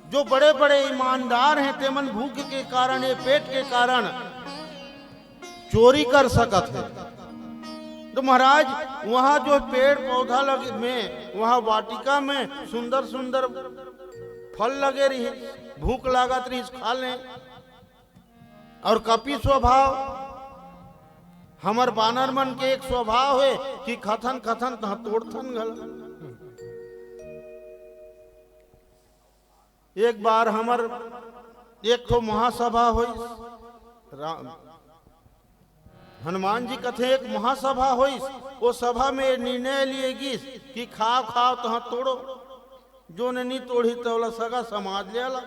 जो बड़े-बड़े ईमानदार हैं, तेमन भूख के कारण, ये पेट के कारण चोरी कर सकत है। तो महाराज, वहां जो पेड़ पौधा लगे में, वहां वाटिका में सुंदर-सुंदर फल लगे रही, भूख लागत रही, खा लें। और कपि स्वभाव, हमर बानर मन के एक स्वभाव है कि खथन खथन तह तोड़थन घल। एक बार हमर एक ठो महासभा होइस, राम, हनुमान जी कथे एक महासभा होइस, वो सभा में निर्णय लिए गिस कि खाव खाव तह तोड़ो, जो ने नी तोड़ी तोला सगा समाज ले आला।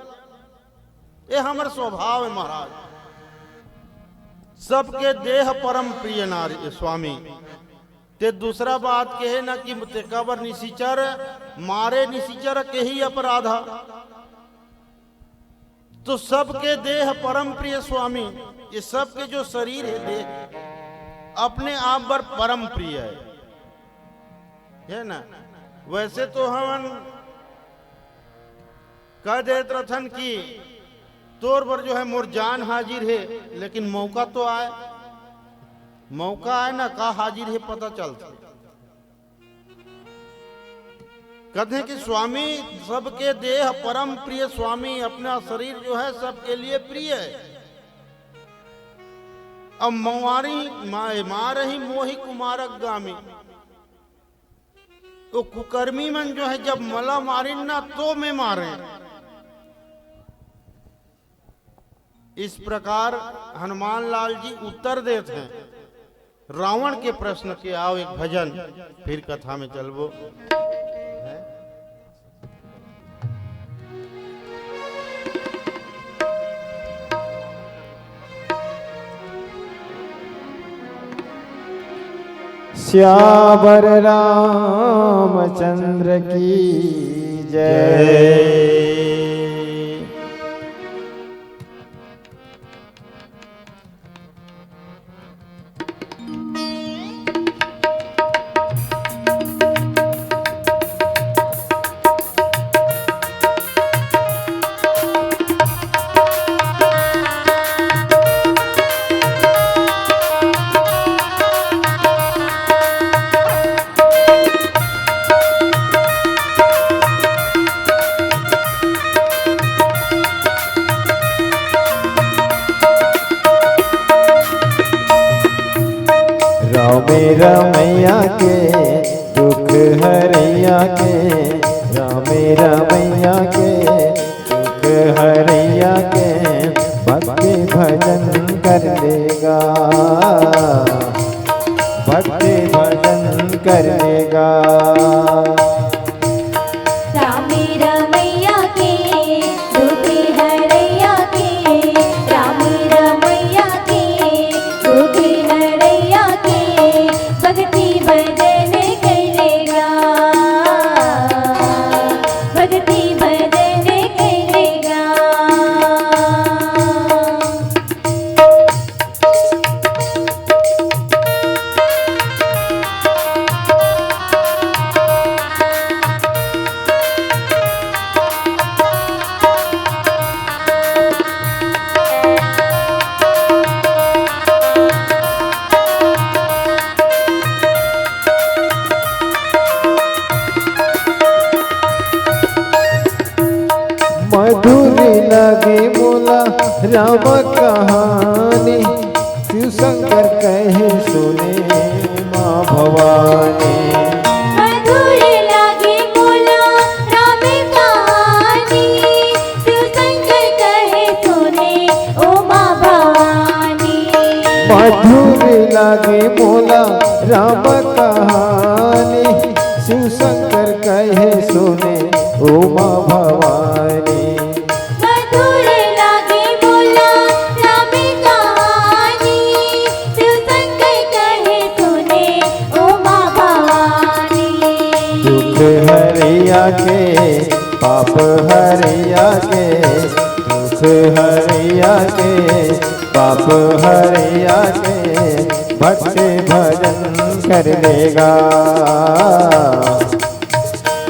ये हमर स्वभाव है महाराज। सबके देह परम प्रिय नारी स्वामी। ते दूसरा बात कहे ना कि ते काबर निशिचर, मारे निशिचर के ही अपराधा। तो सबके देह परम प्रिय स्वामी, ये सबके जो शरीर है देह, अपने आप बर परम प्रिय है, है ना? वैसे तो हमन कह देत रथन कि तोर बर जो है मोर जान हाजिर है, लेकिन मौका तो आए, मौका आए ना का हाजिर है पता चलता। कहते हैं कि स्वामी सबके देह परम प्रिय स्वामी, अपना शरीर जो है सबके लिए प्रिय है। अब मवारी माए मारही मोहि कुमारक गामी, वो कुकर्मी मन जो है, जब मला मारिन ना, तो मैं मारे। इस प्रकार हनुमान लाल जी उत्तर देत हैं रावण के प्रश्न के। आओ एक भजन, फिर कथा में चलबो। सियावर रामचंद्र की जय। रामे रमैया के, दुख हरैया के, रामे रमैया के, दुख हरैया के, भक्ति भजन कर लेगा, भक्ति भजन कर लेगा। रामे रमैया के, दुख हरैया के, रामे रमैया के, दुख हरैया के, भक्ति भजन कर लेगा, भक्ति भजन कर लेगा। मधुर लागे मोला राम कहानी, शिव शंकर कहे सुने माँ भवानी। मधुर लागे मोला राम कहानी, शिव शंकर कहे सुने ओ माँ भवानी। मधुर लागे मोला राम कहानी, शिव शंकर कहे सुने उमा भवानी। मधुर लागे मोला राम कहानी, शिव शंकर कहे सुने उमा भवानी। दुख हरैया के, पाप हरैया के, दुख हरैया के, पाप हरैया के, भक्ति भजन कर लेगा,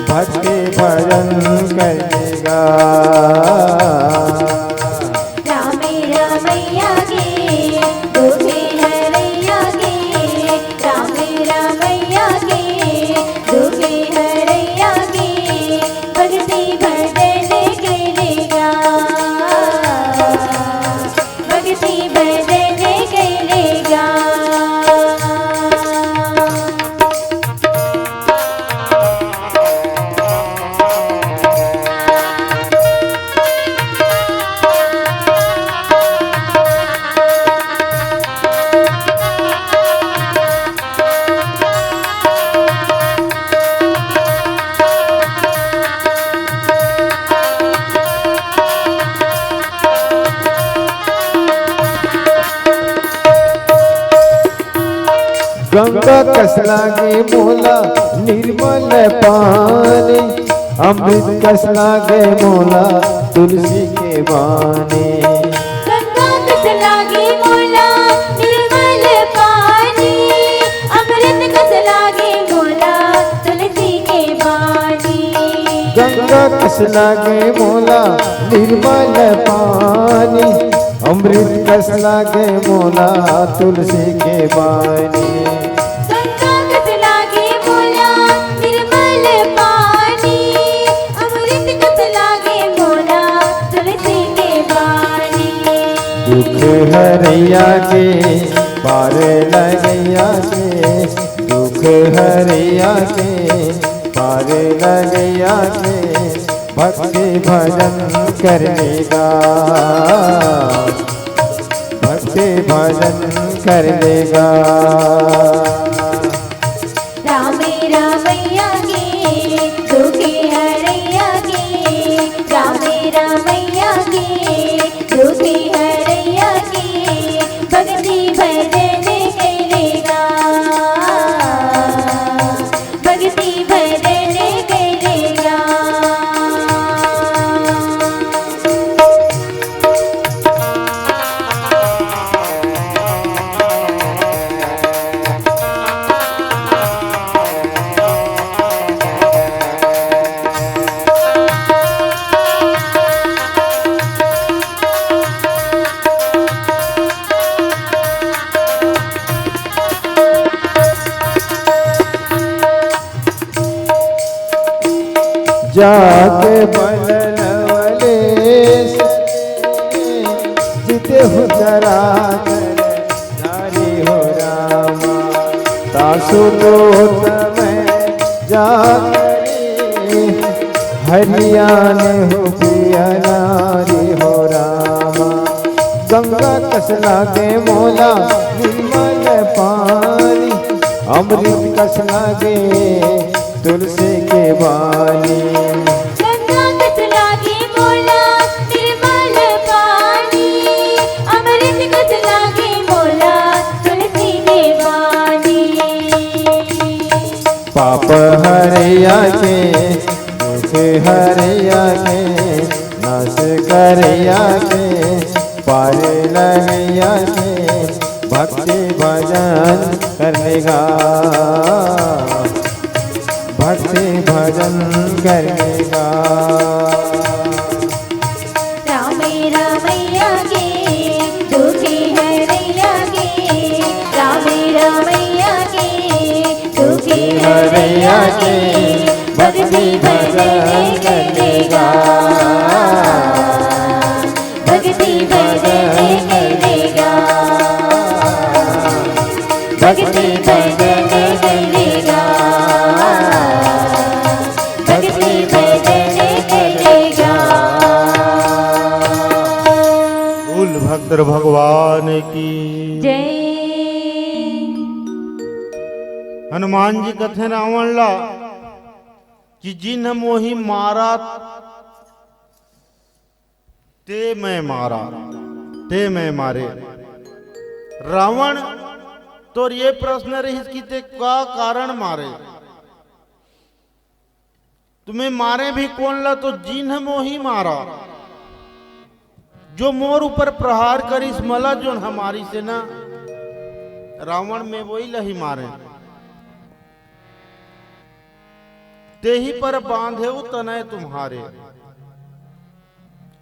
भक्ति भजन कर लेगा। रामे रमैया के, दुख हरैया के, रामे रमैया के, दुख हरैया के, भक्ति भजन कर लेगा। भक्ति भजन कर लेगा। गंगा कस लागे मोला निर्मल पानी, अमृत कस लागे मोला तुलसी के बानी। गंगा कस लागे मोला निर्मल पानी, अमृत कस लागे मोला तुलसी के बानी। गंगा कस लागे मोला निर्मल पानी, अमृत कस लागे मोला तुलसी के बानी। गंगा कस लागे मोला निर्मल पानी, अमृत कस लागे मोला तुलसी के बानी। दुख हरैया के, पार लगैया के, दुख हरैया के, अरे लगिया के भक्ति भजन करने का, भक्ति भजन करने का। रामे रामैया के, दुखे हरैया के, रामे रामैया के, दुखे हरैया के, भक्ति भजन करेगा, भक्ति भजन करेगा। जाके बल लवलेश, जिते हु चराचर नारी हो रामा। तासु तो तमय जाकरे, हरियान हो पिया नारी हो रामा। गंगा कस लागे मोला निर्मल पानी, अमृत कस लागे तुलसी के बानी। गंगा कस लागे मोला निर्मल पानी, अमृत कस लागे मोला तुलसी के बानी। पाप हरैया के, दुख हरैया के, नाश करैया के, पार लगैया के, भक्ति भजन करने का, भक्ति भजन करने का। रामे रामैया के, दुखे हरैया के, रामे रामैया के, दुखे हरैया के, भक्ति भजन करने का, भक्ति भजन करने का, भक्ति भजन करने का, भक्ति भजन करने का। बोल भक्त भगवान की। जय। हनुमान जी कथे रावण ला कि जिन मोहि मारा ते मैं मारा, ते मैं मारे। रावण तोर ये प्रश्न रहिस कि ते का कारण मारे? तुम्हें मारे भी कोन ला, तो जिन मोहि मारा, जो मोर ऊपर प्रहार करिस, मला जोन हमारी से ना, रावण में वही लही मारे। तेहि पर बांधेउ तनय तुम्हारे।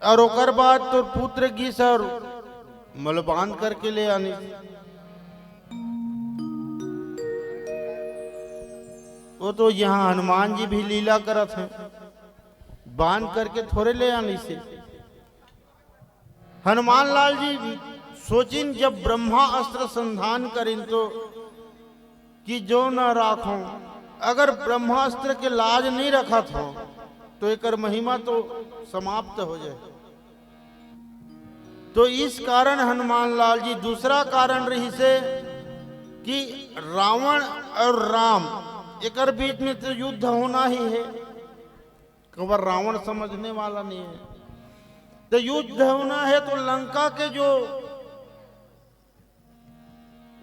और ओकर बाद तोर पुत्र गिस और मल बांध करके ले आनी। वो तो यहाँ हनुमान जी भी लीला करत हैं, बांध करके थोड़े ले आनी से। हनुमान लाल जी सोचिन, जब ब्रह्मास्त्र संधान करिन तो कि जो न राखो, अगर ब्रह्मास्त्र के लाज नहीं रखत हो तो एकर महिमा तो समाप्त हो जाए। तो इस कारण हनुमान लाल जी, दूसरा कारण रहिसे कि रावण और राम एकर बीच में तो युद्ध होना ही है, काबर रावण समझने वाला नहीं है। तो युद्ध होना है तो लंका के जो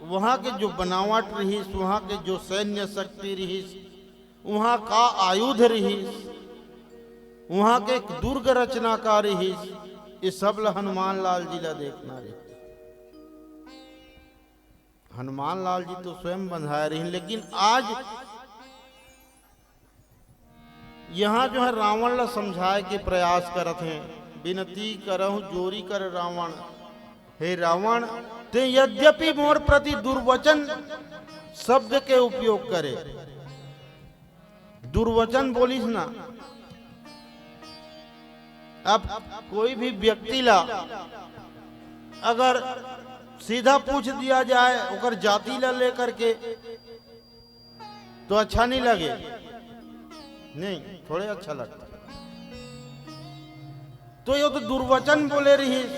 वहां के जो बनावट रहिस, वहां के जो सैन्य शक्ति रहिस, वहां का आयुध रहिस, वहां के दुर्ग रचना का रहिस, ये सब ल हनुमान लाल जी ला देखना रहिस। हनुमान लाल जी तो स्वयं बंधाए रहिन, लेकिन आज यहाँ जो है रावण ला समझाए के प्रयास करत हैं, "विनती करहु जोरी कर रावण, हे रावण, ते यद्यपि मोर प्रति दुर्वचन शब्द के उपयोग करे।" दुर्वचन बोलिस ना, अब कोई भी व्यक्ति ला अगर सीधा पूछ दिया जाए ओकर जाति ला लेकर के, तो अच्छा नहीं लगे। नहीं, थोड़े अच्छा लगता। तो यो तो दुर्वचन बोले रहिस,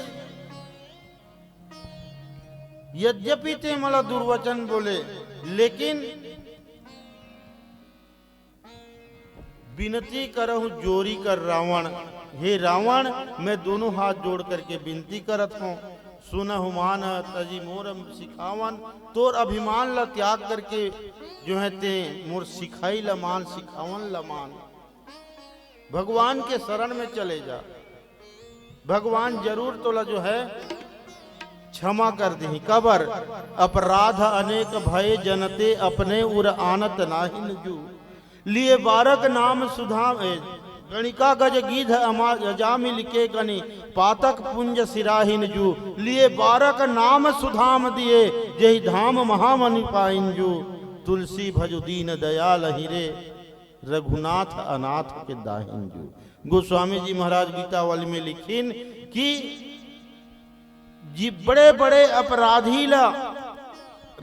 यद्यपि ते मोला दुर्वचन बोले, लेकिन बिनती करहूं जोरी कर रावण, हे रावण, मैं दोनों हाथ जोड़ करके बिनती करत हूं, सुनहु मान तजी मोर सिखावन, तोर अभिमान ला त्याग करके जो है ते मोर सिखाई ला मान, सिखावन ला मान। भगवान के शरण में चले जा, भगवान जरूर तोला जो है क्षमा कर देही। कबर अपराध अनेक भय जनते अपने उर आनत नाहिन जू। लिए बारक नाम सुधाम, ए, गणिका गज गीध अमा-, अजामिल के गनि पातक पुंज सिराहिन जू। लिए बारक नाम सुधाम दिए जेहि धाम महामनि पाइन जू। तुलसी भजु दीन दयाल हिरे रघुनाथ अनाथ के दाहिन जू। गोस्वामी जी महाराज गीतावली में लिखिन कि जी बड़े बड़े अपराधी ला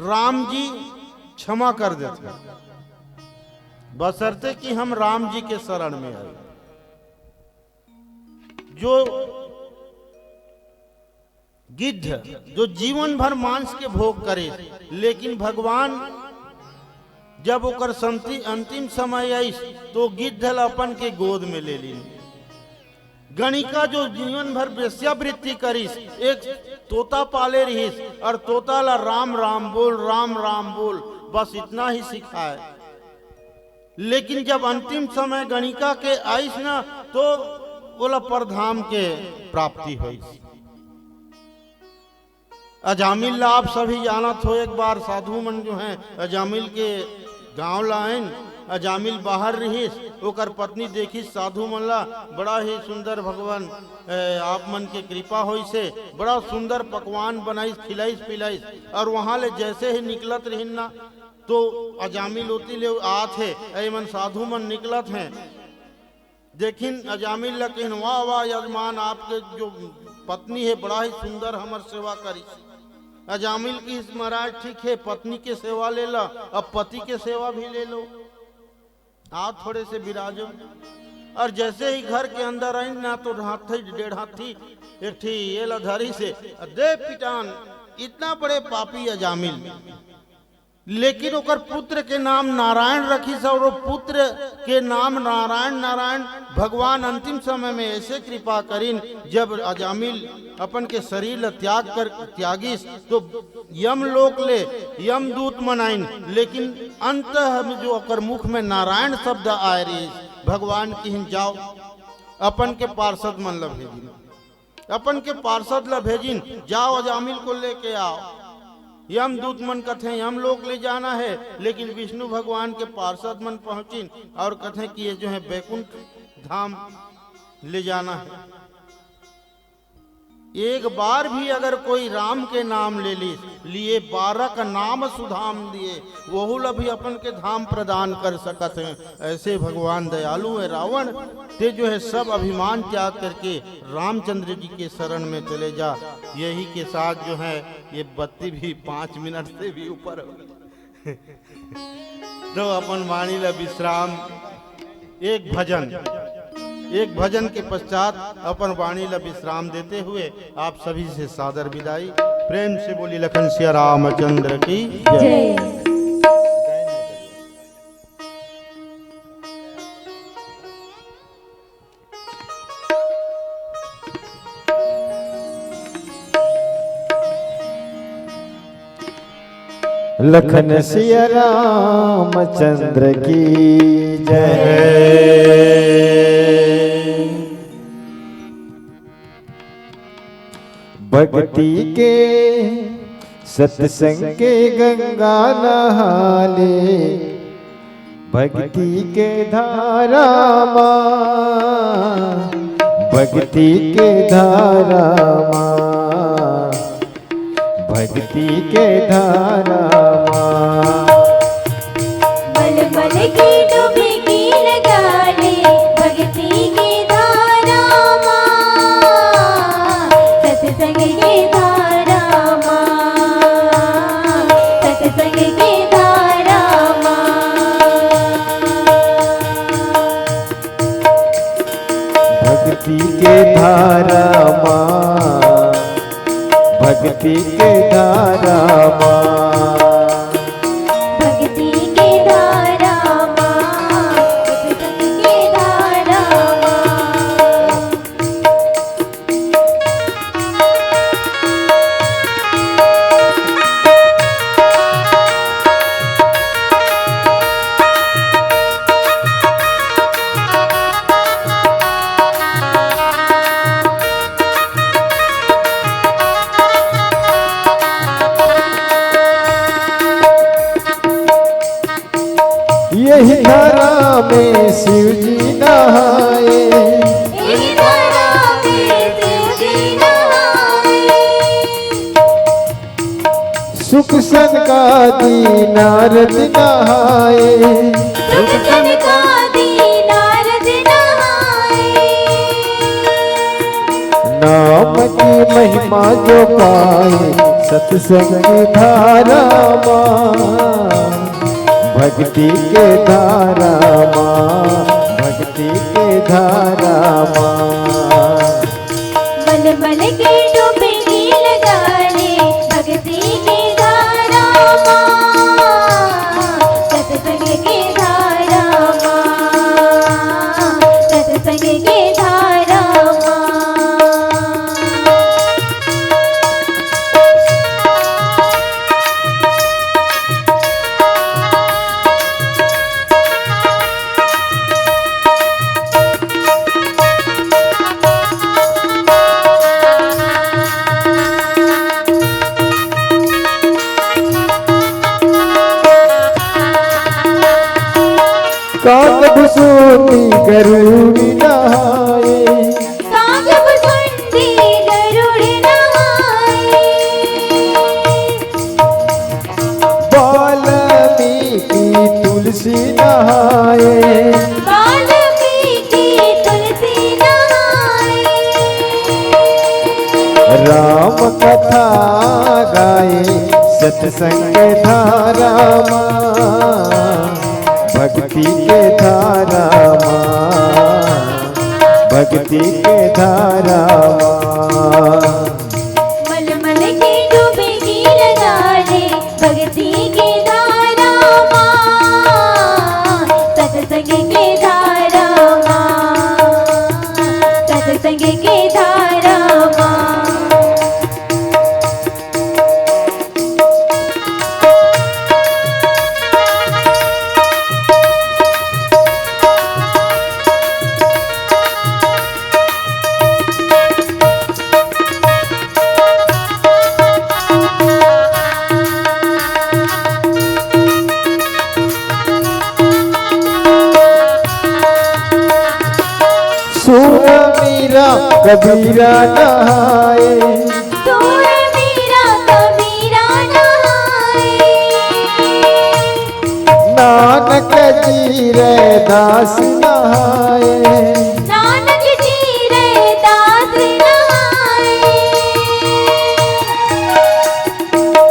राम जी क्षमा कर देथे, बशर्ते कि हम राम जी के शरण में आए। जो गिद्ध, जो जीवन भर मांस के भोग करे, लेकिन भगवान जब ओकर संति-, अंतिम समय आइस, तो गिद्ध ला अपन के गोद में ले लीन। गणिका जो जीवन भर वेश्यावृत्ति करिस, एक तोता पाले रहिस, और तोता ला राम राम बोल, राम राम बोल, बस इतना ही सिखाए। लेकिन जब अंतिम समय गणिका के आइस ना, तो ओला परधाम के प्राप्ति होइस। अजामिल ला आप सभी जानत हो, एक बार साधु मन जो हैं अजामिल के गांव ला आइन। अजामिल बाहर रहिस, ओकर पत्नी देखिस साधु मन ला, बड़ा ही सुंदर भगवान, ए, आप मन के कृपा होइस हे, बड़ा सुंदर पकवान बनाइस, खिलाइस पिलाइस। और वहां ले जैसे ही निकलत रहिन ना, तो अजामिल ओती ले आत हे, ए मन साधु मन निकलत हैं। देखिन अजामिल ला कहिन, "वाह, वाह, यजमान, आपके जो पत्नी हे, बड़ा ही सुंदर हमर सेवा करिस।" अजामिल कहिस, "महाराज, ठीक हे, पत्नी के सेवा ले ला, अब पति के सेवा भी ले लो, आप थोड़े से विराजो।" और जैसे ही घर के अंदर आइन ना, तो हाथी, डेढ़ हाथी, एक ठी ये ला धरिस हे, दे पिटान, इतना बड़े पापी अजामिल। लेकिन ओकर पुत्र के नाम नारायण रखिस, और वो पुत्र के नाम नारायण, नारायण। भगवान अंतिम समय में ऐसे कृपा करिन, जब अजामिल अपन के शरीर ल त्याग कर, त्यागिस, तो यमलोक ले यमदूत मन आइन, लेकिन अंत में जो ओकर मुख में नारायण शब्द आए रहिस, भगवान किहिन, "जाओ, अपन के पार्षद मन ल भेजिन।" अपन के पार्षद ला भेजिन, "जाओ, अजामिल को लेके आओ।" यमदूत मन कथे, "यमलोक ले जाना है," लेकिन विष्णु भगवान के पार्षद मन पहुंचिन और कथे कि ये जो है बैकुंठ धाम ले जाना है। एक बार भी अगर कोई राम के नाम ले ली, लिए बारक नाम सुधाम दिए, वहू ला भी अपन के धाम प्रदान कर सकत हैं। ऐसे भगवान दयालु है। रावण, ते जो है सब अभिमान त्याग करके रामचंद्र जी के शरण में चले जा। यही के साथ जो है ये बत्ती भी पाँच मिनट से भी ऊपर हो गई। तो अपन वाणी ला विश्राम, एक भजन, एक भजन के पश्चात अपन वाणी ला विश्राम देते हुए आप सभी से सादर विदाई। प्रेम से बोली लखन सिया रामचंद्र की जय। जय। लखन सिया रामचंद्र की जय। भक्ति के सत्संग के गंगा नहाले, भक्ति के धारा मा, भक्ति के धारा मा, भक्ति के धारा मा। मलमल के डुबकी लगा ले, भक्ति के धारा मा, सत्संग के धारा मा, सत्संग के धारा मा। धारा मा, भक्ति के धारा मा। भक्ति के धारा मा, भक्ति के धारा मा। यही धारा में शिव जी नहाए। यही धारा में शिव जी नहाए। सुख सनकादि नारद नहाए। सुख सनकादि नारद नहाए। नाम की महिमा जो पाए, सत्संग धारा मा, भक्ति के धारा मा, भक्ति के धारा मा। मलमल के डुबकी लगा ले, भक्ति के धारा मा, सत्संग के धारा मा, सत्संग के धारा मा। काग भुसुंडी गरुड़ी नहाए। काग भुसुंडी गरुड़ी नहाए। वाल्मीकि तुलसी नहाए। वाल्मीकि तुलसी नहाए। राम कथा गाए सत्संग धारा मा, भक्ति के धारा मा, भक्ति के धारा मा। मलमल के डुबकी लगा ले, भक्ति के धारा मा, सत्संग के धारा मा, सत्संग के धारा मा। सुन मीरा कबीरा नहाए। सुन मीरा कबीरा नहाए। नानक जी रे दास नहाए। नानक जी रे दास नहाए।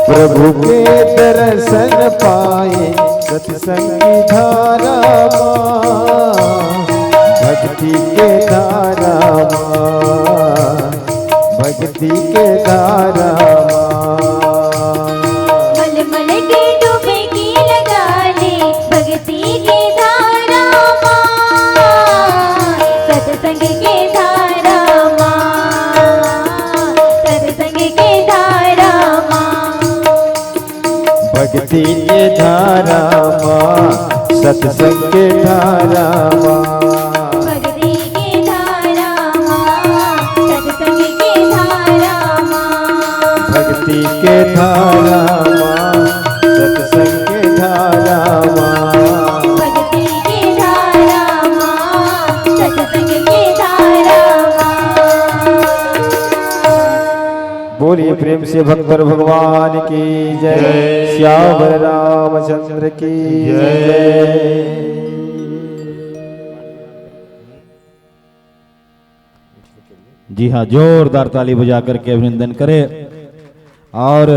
प्रभु के दर्शन पाए सत्संग धारा मा, भक्ति के धारा मा, भक्ति के धारा मा। मलमल के डुबकी लगा ले भक्ति के धारा मा, सत्संग के धारा मा, सत्संग के धारा मा। भक्ति के धारा मा, सत्संग के धारा मा। भक्ति के धारा मा, सत्संग के धारा मा। भक्ति के धारा मा, सत्संग के धारा मा। भक्ति के धारा मा, सत्संग के धारा मा। बोलिए प्रेम से भक्त भगवान की जय। जय। सियावर रामचंद्र की जय। जय। जी हाँ, जोरदार ताली बजा करके अभिनंदन करें। और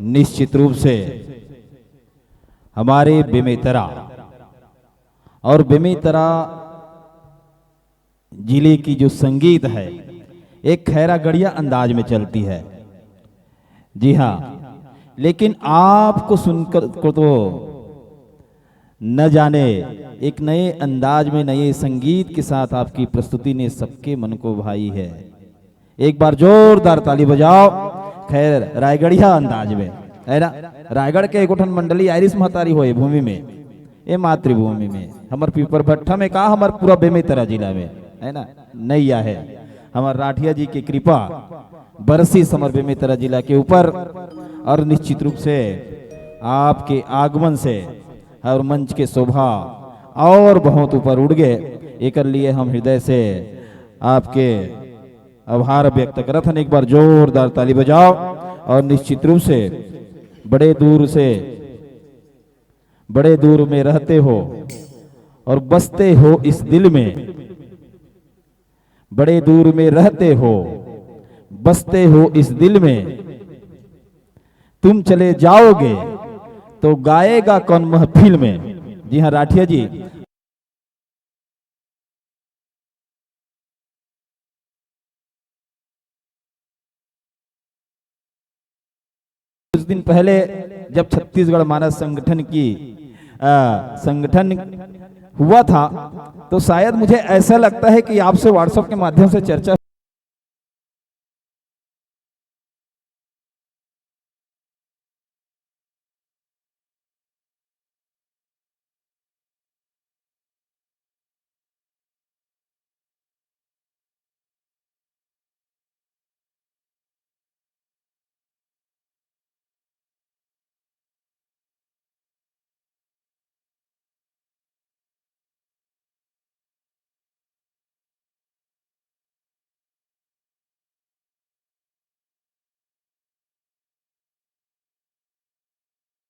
निश्चित रूप से हमारे बेमेतरा और बेमेतरा जिले की जो संगीत है, एक खैरागढ़िया अंदाज में चलती है। जी हाँ, लेकिन आपको सुनकर को तो न जाने, एक नए अंदाज में, नए संगीत के साथ आपकी प्रस्तुति ने सबके मन को भाई है। एक बार जोरदार ताली बजाओ। खैर, रायगढ़िया अंदाज में, है ना? रायगढ़ के एगो ठन मंडली आइरिस महतारी होए भूमि में, ए मातृभूमि में, हमर पीपर भट्ठा में का, हमर पूरा बेमेतरा जिला में, है ना? नैया है। हमर राठिया जी की कृपा बरसिस हमर बेमेतरा जिला के ऊपर, और निश्चित रूप से आपके आगमन से और मंच के शोभा और बहुत ऊपर उठ गए। एकर लिए हम हृदय से आपके आभार व्यक्त करत हन। एक बार जोरदार ताली बजाओ। और निश्चित रूप से बड़े दूर से, बड़े दूर में रहते हो और बसते हो इस दिल में, बड़े दूर में रहते हो, बसते हो इस दिल में, तुम चले जाओगे तो गाएगा कौन महफिल में। जी हाँ राठिया जी, कुछ दिन पहले जब छत्तीसगढ़ मानस संगठन की, अ, संगठन हुआ था, तो शायद मुझे ऐसा लगता है कि आपसे WhatsApp के माध्यम से चर्चा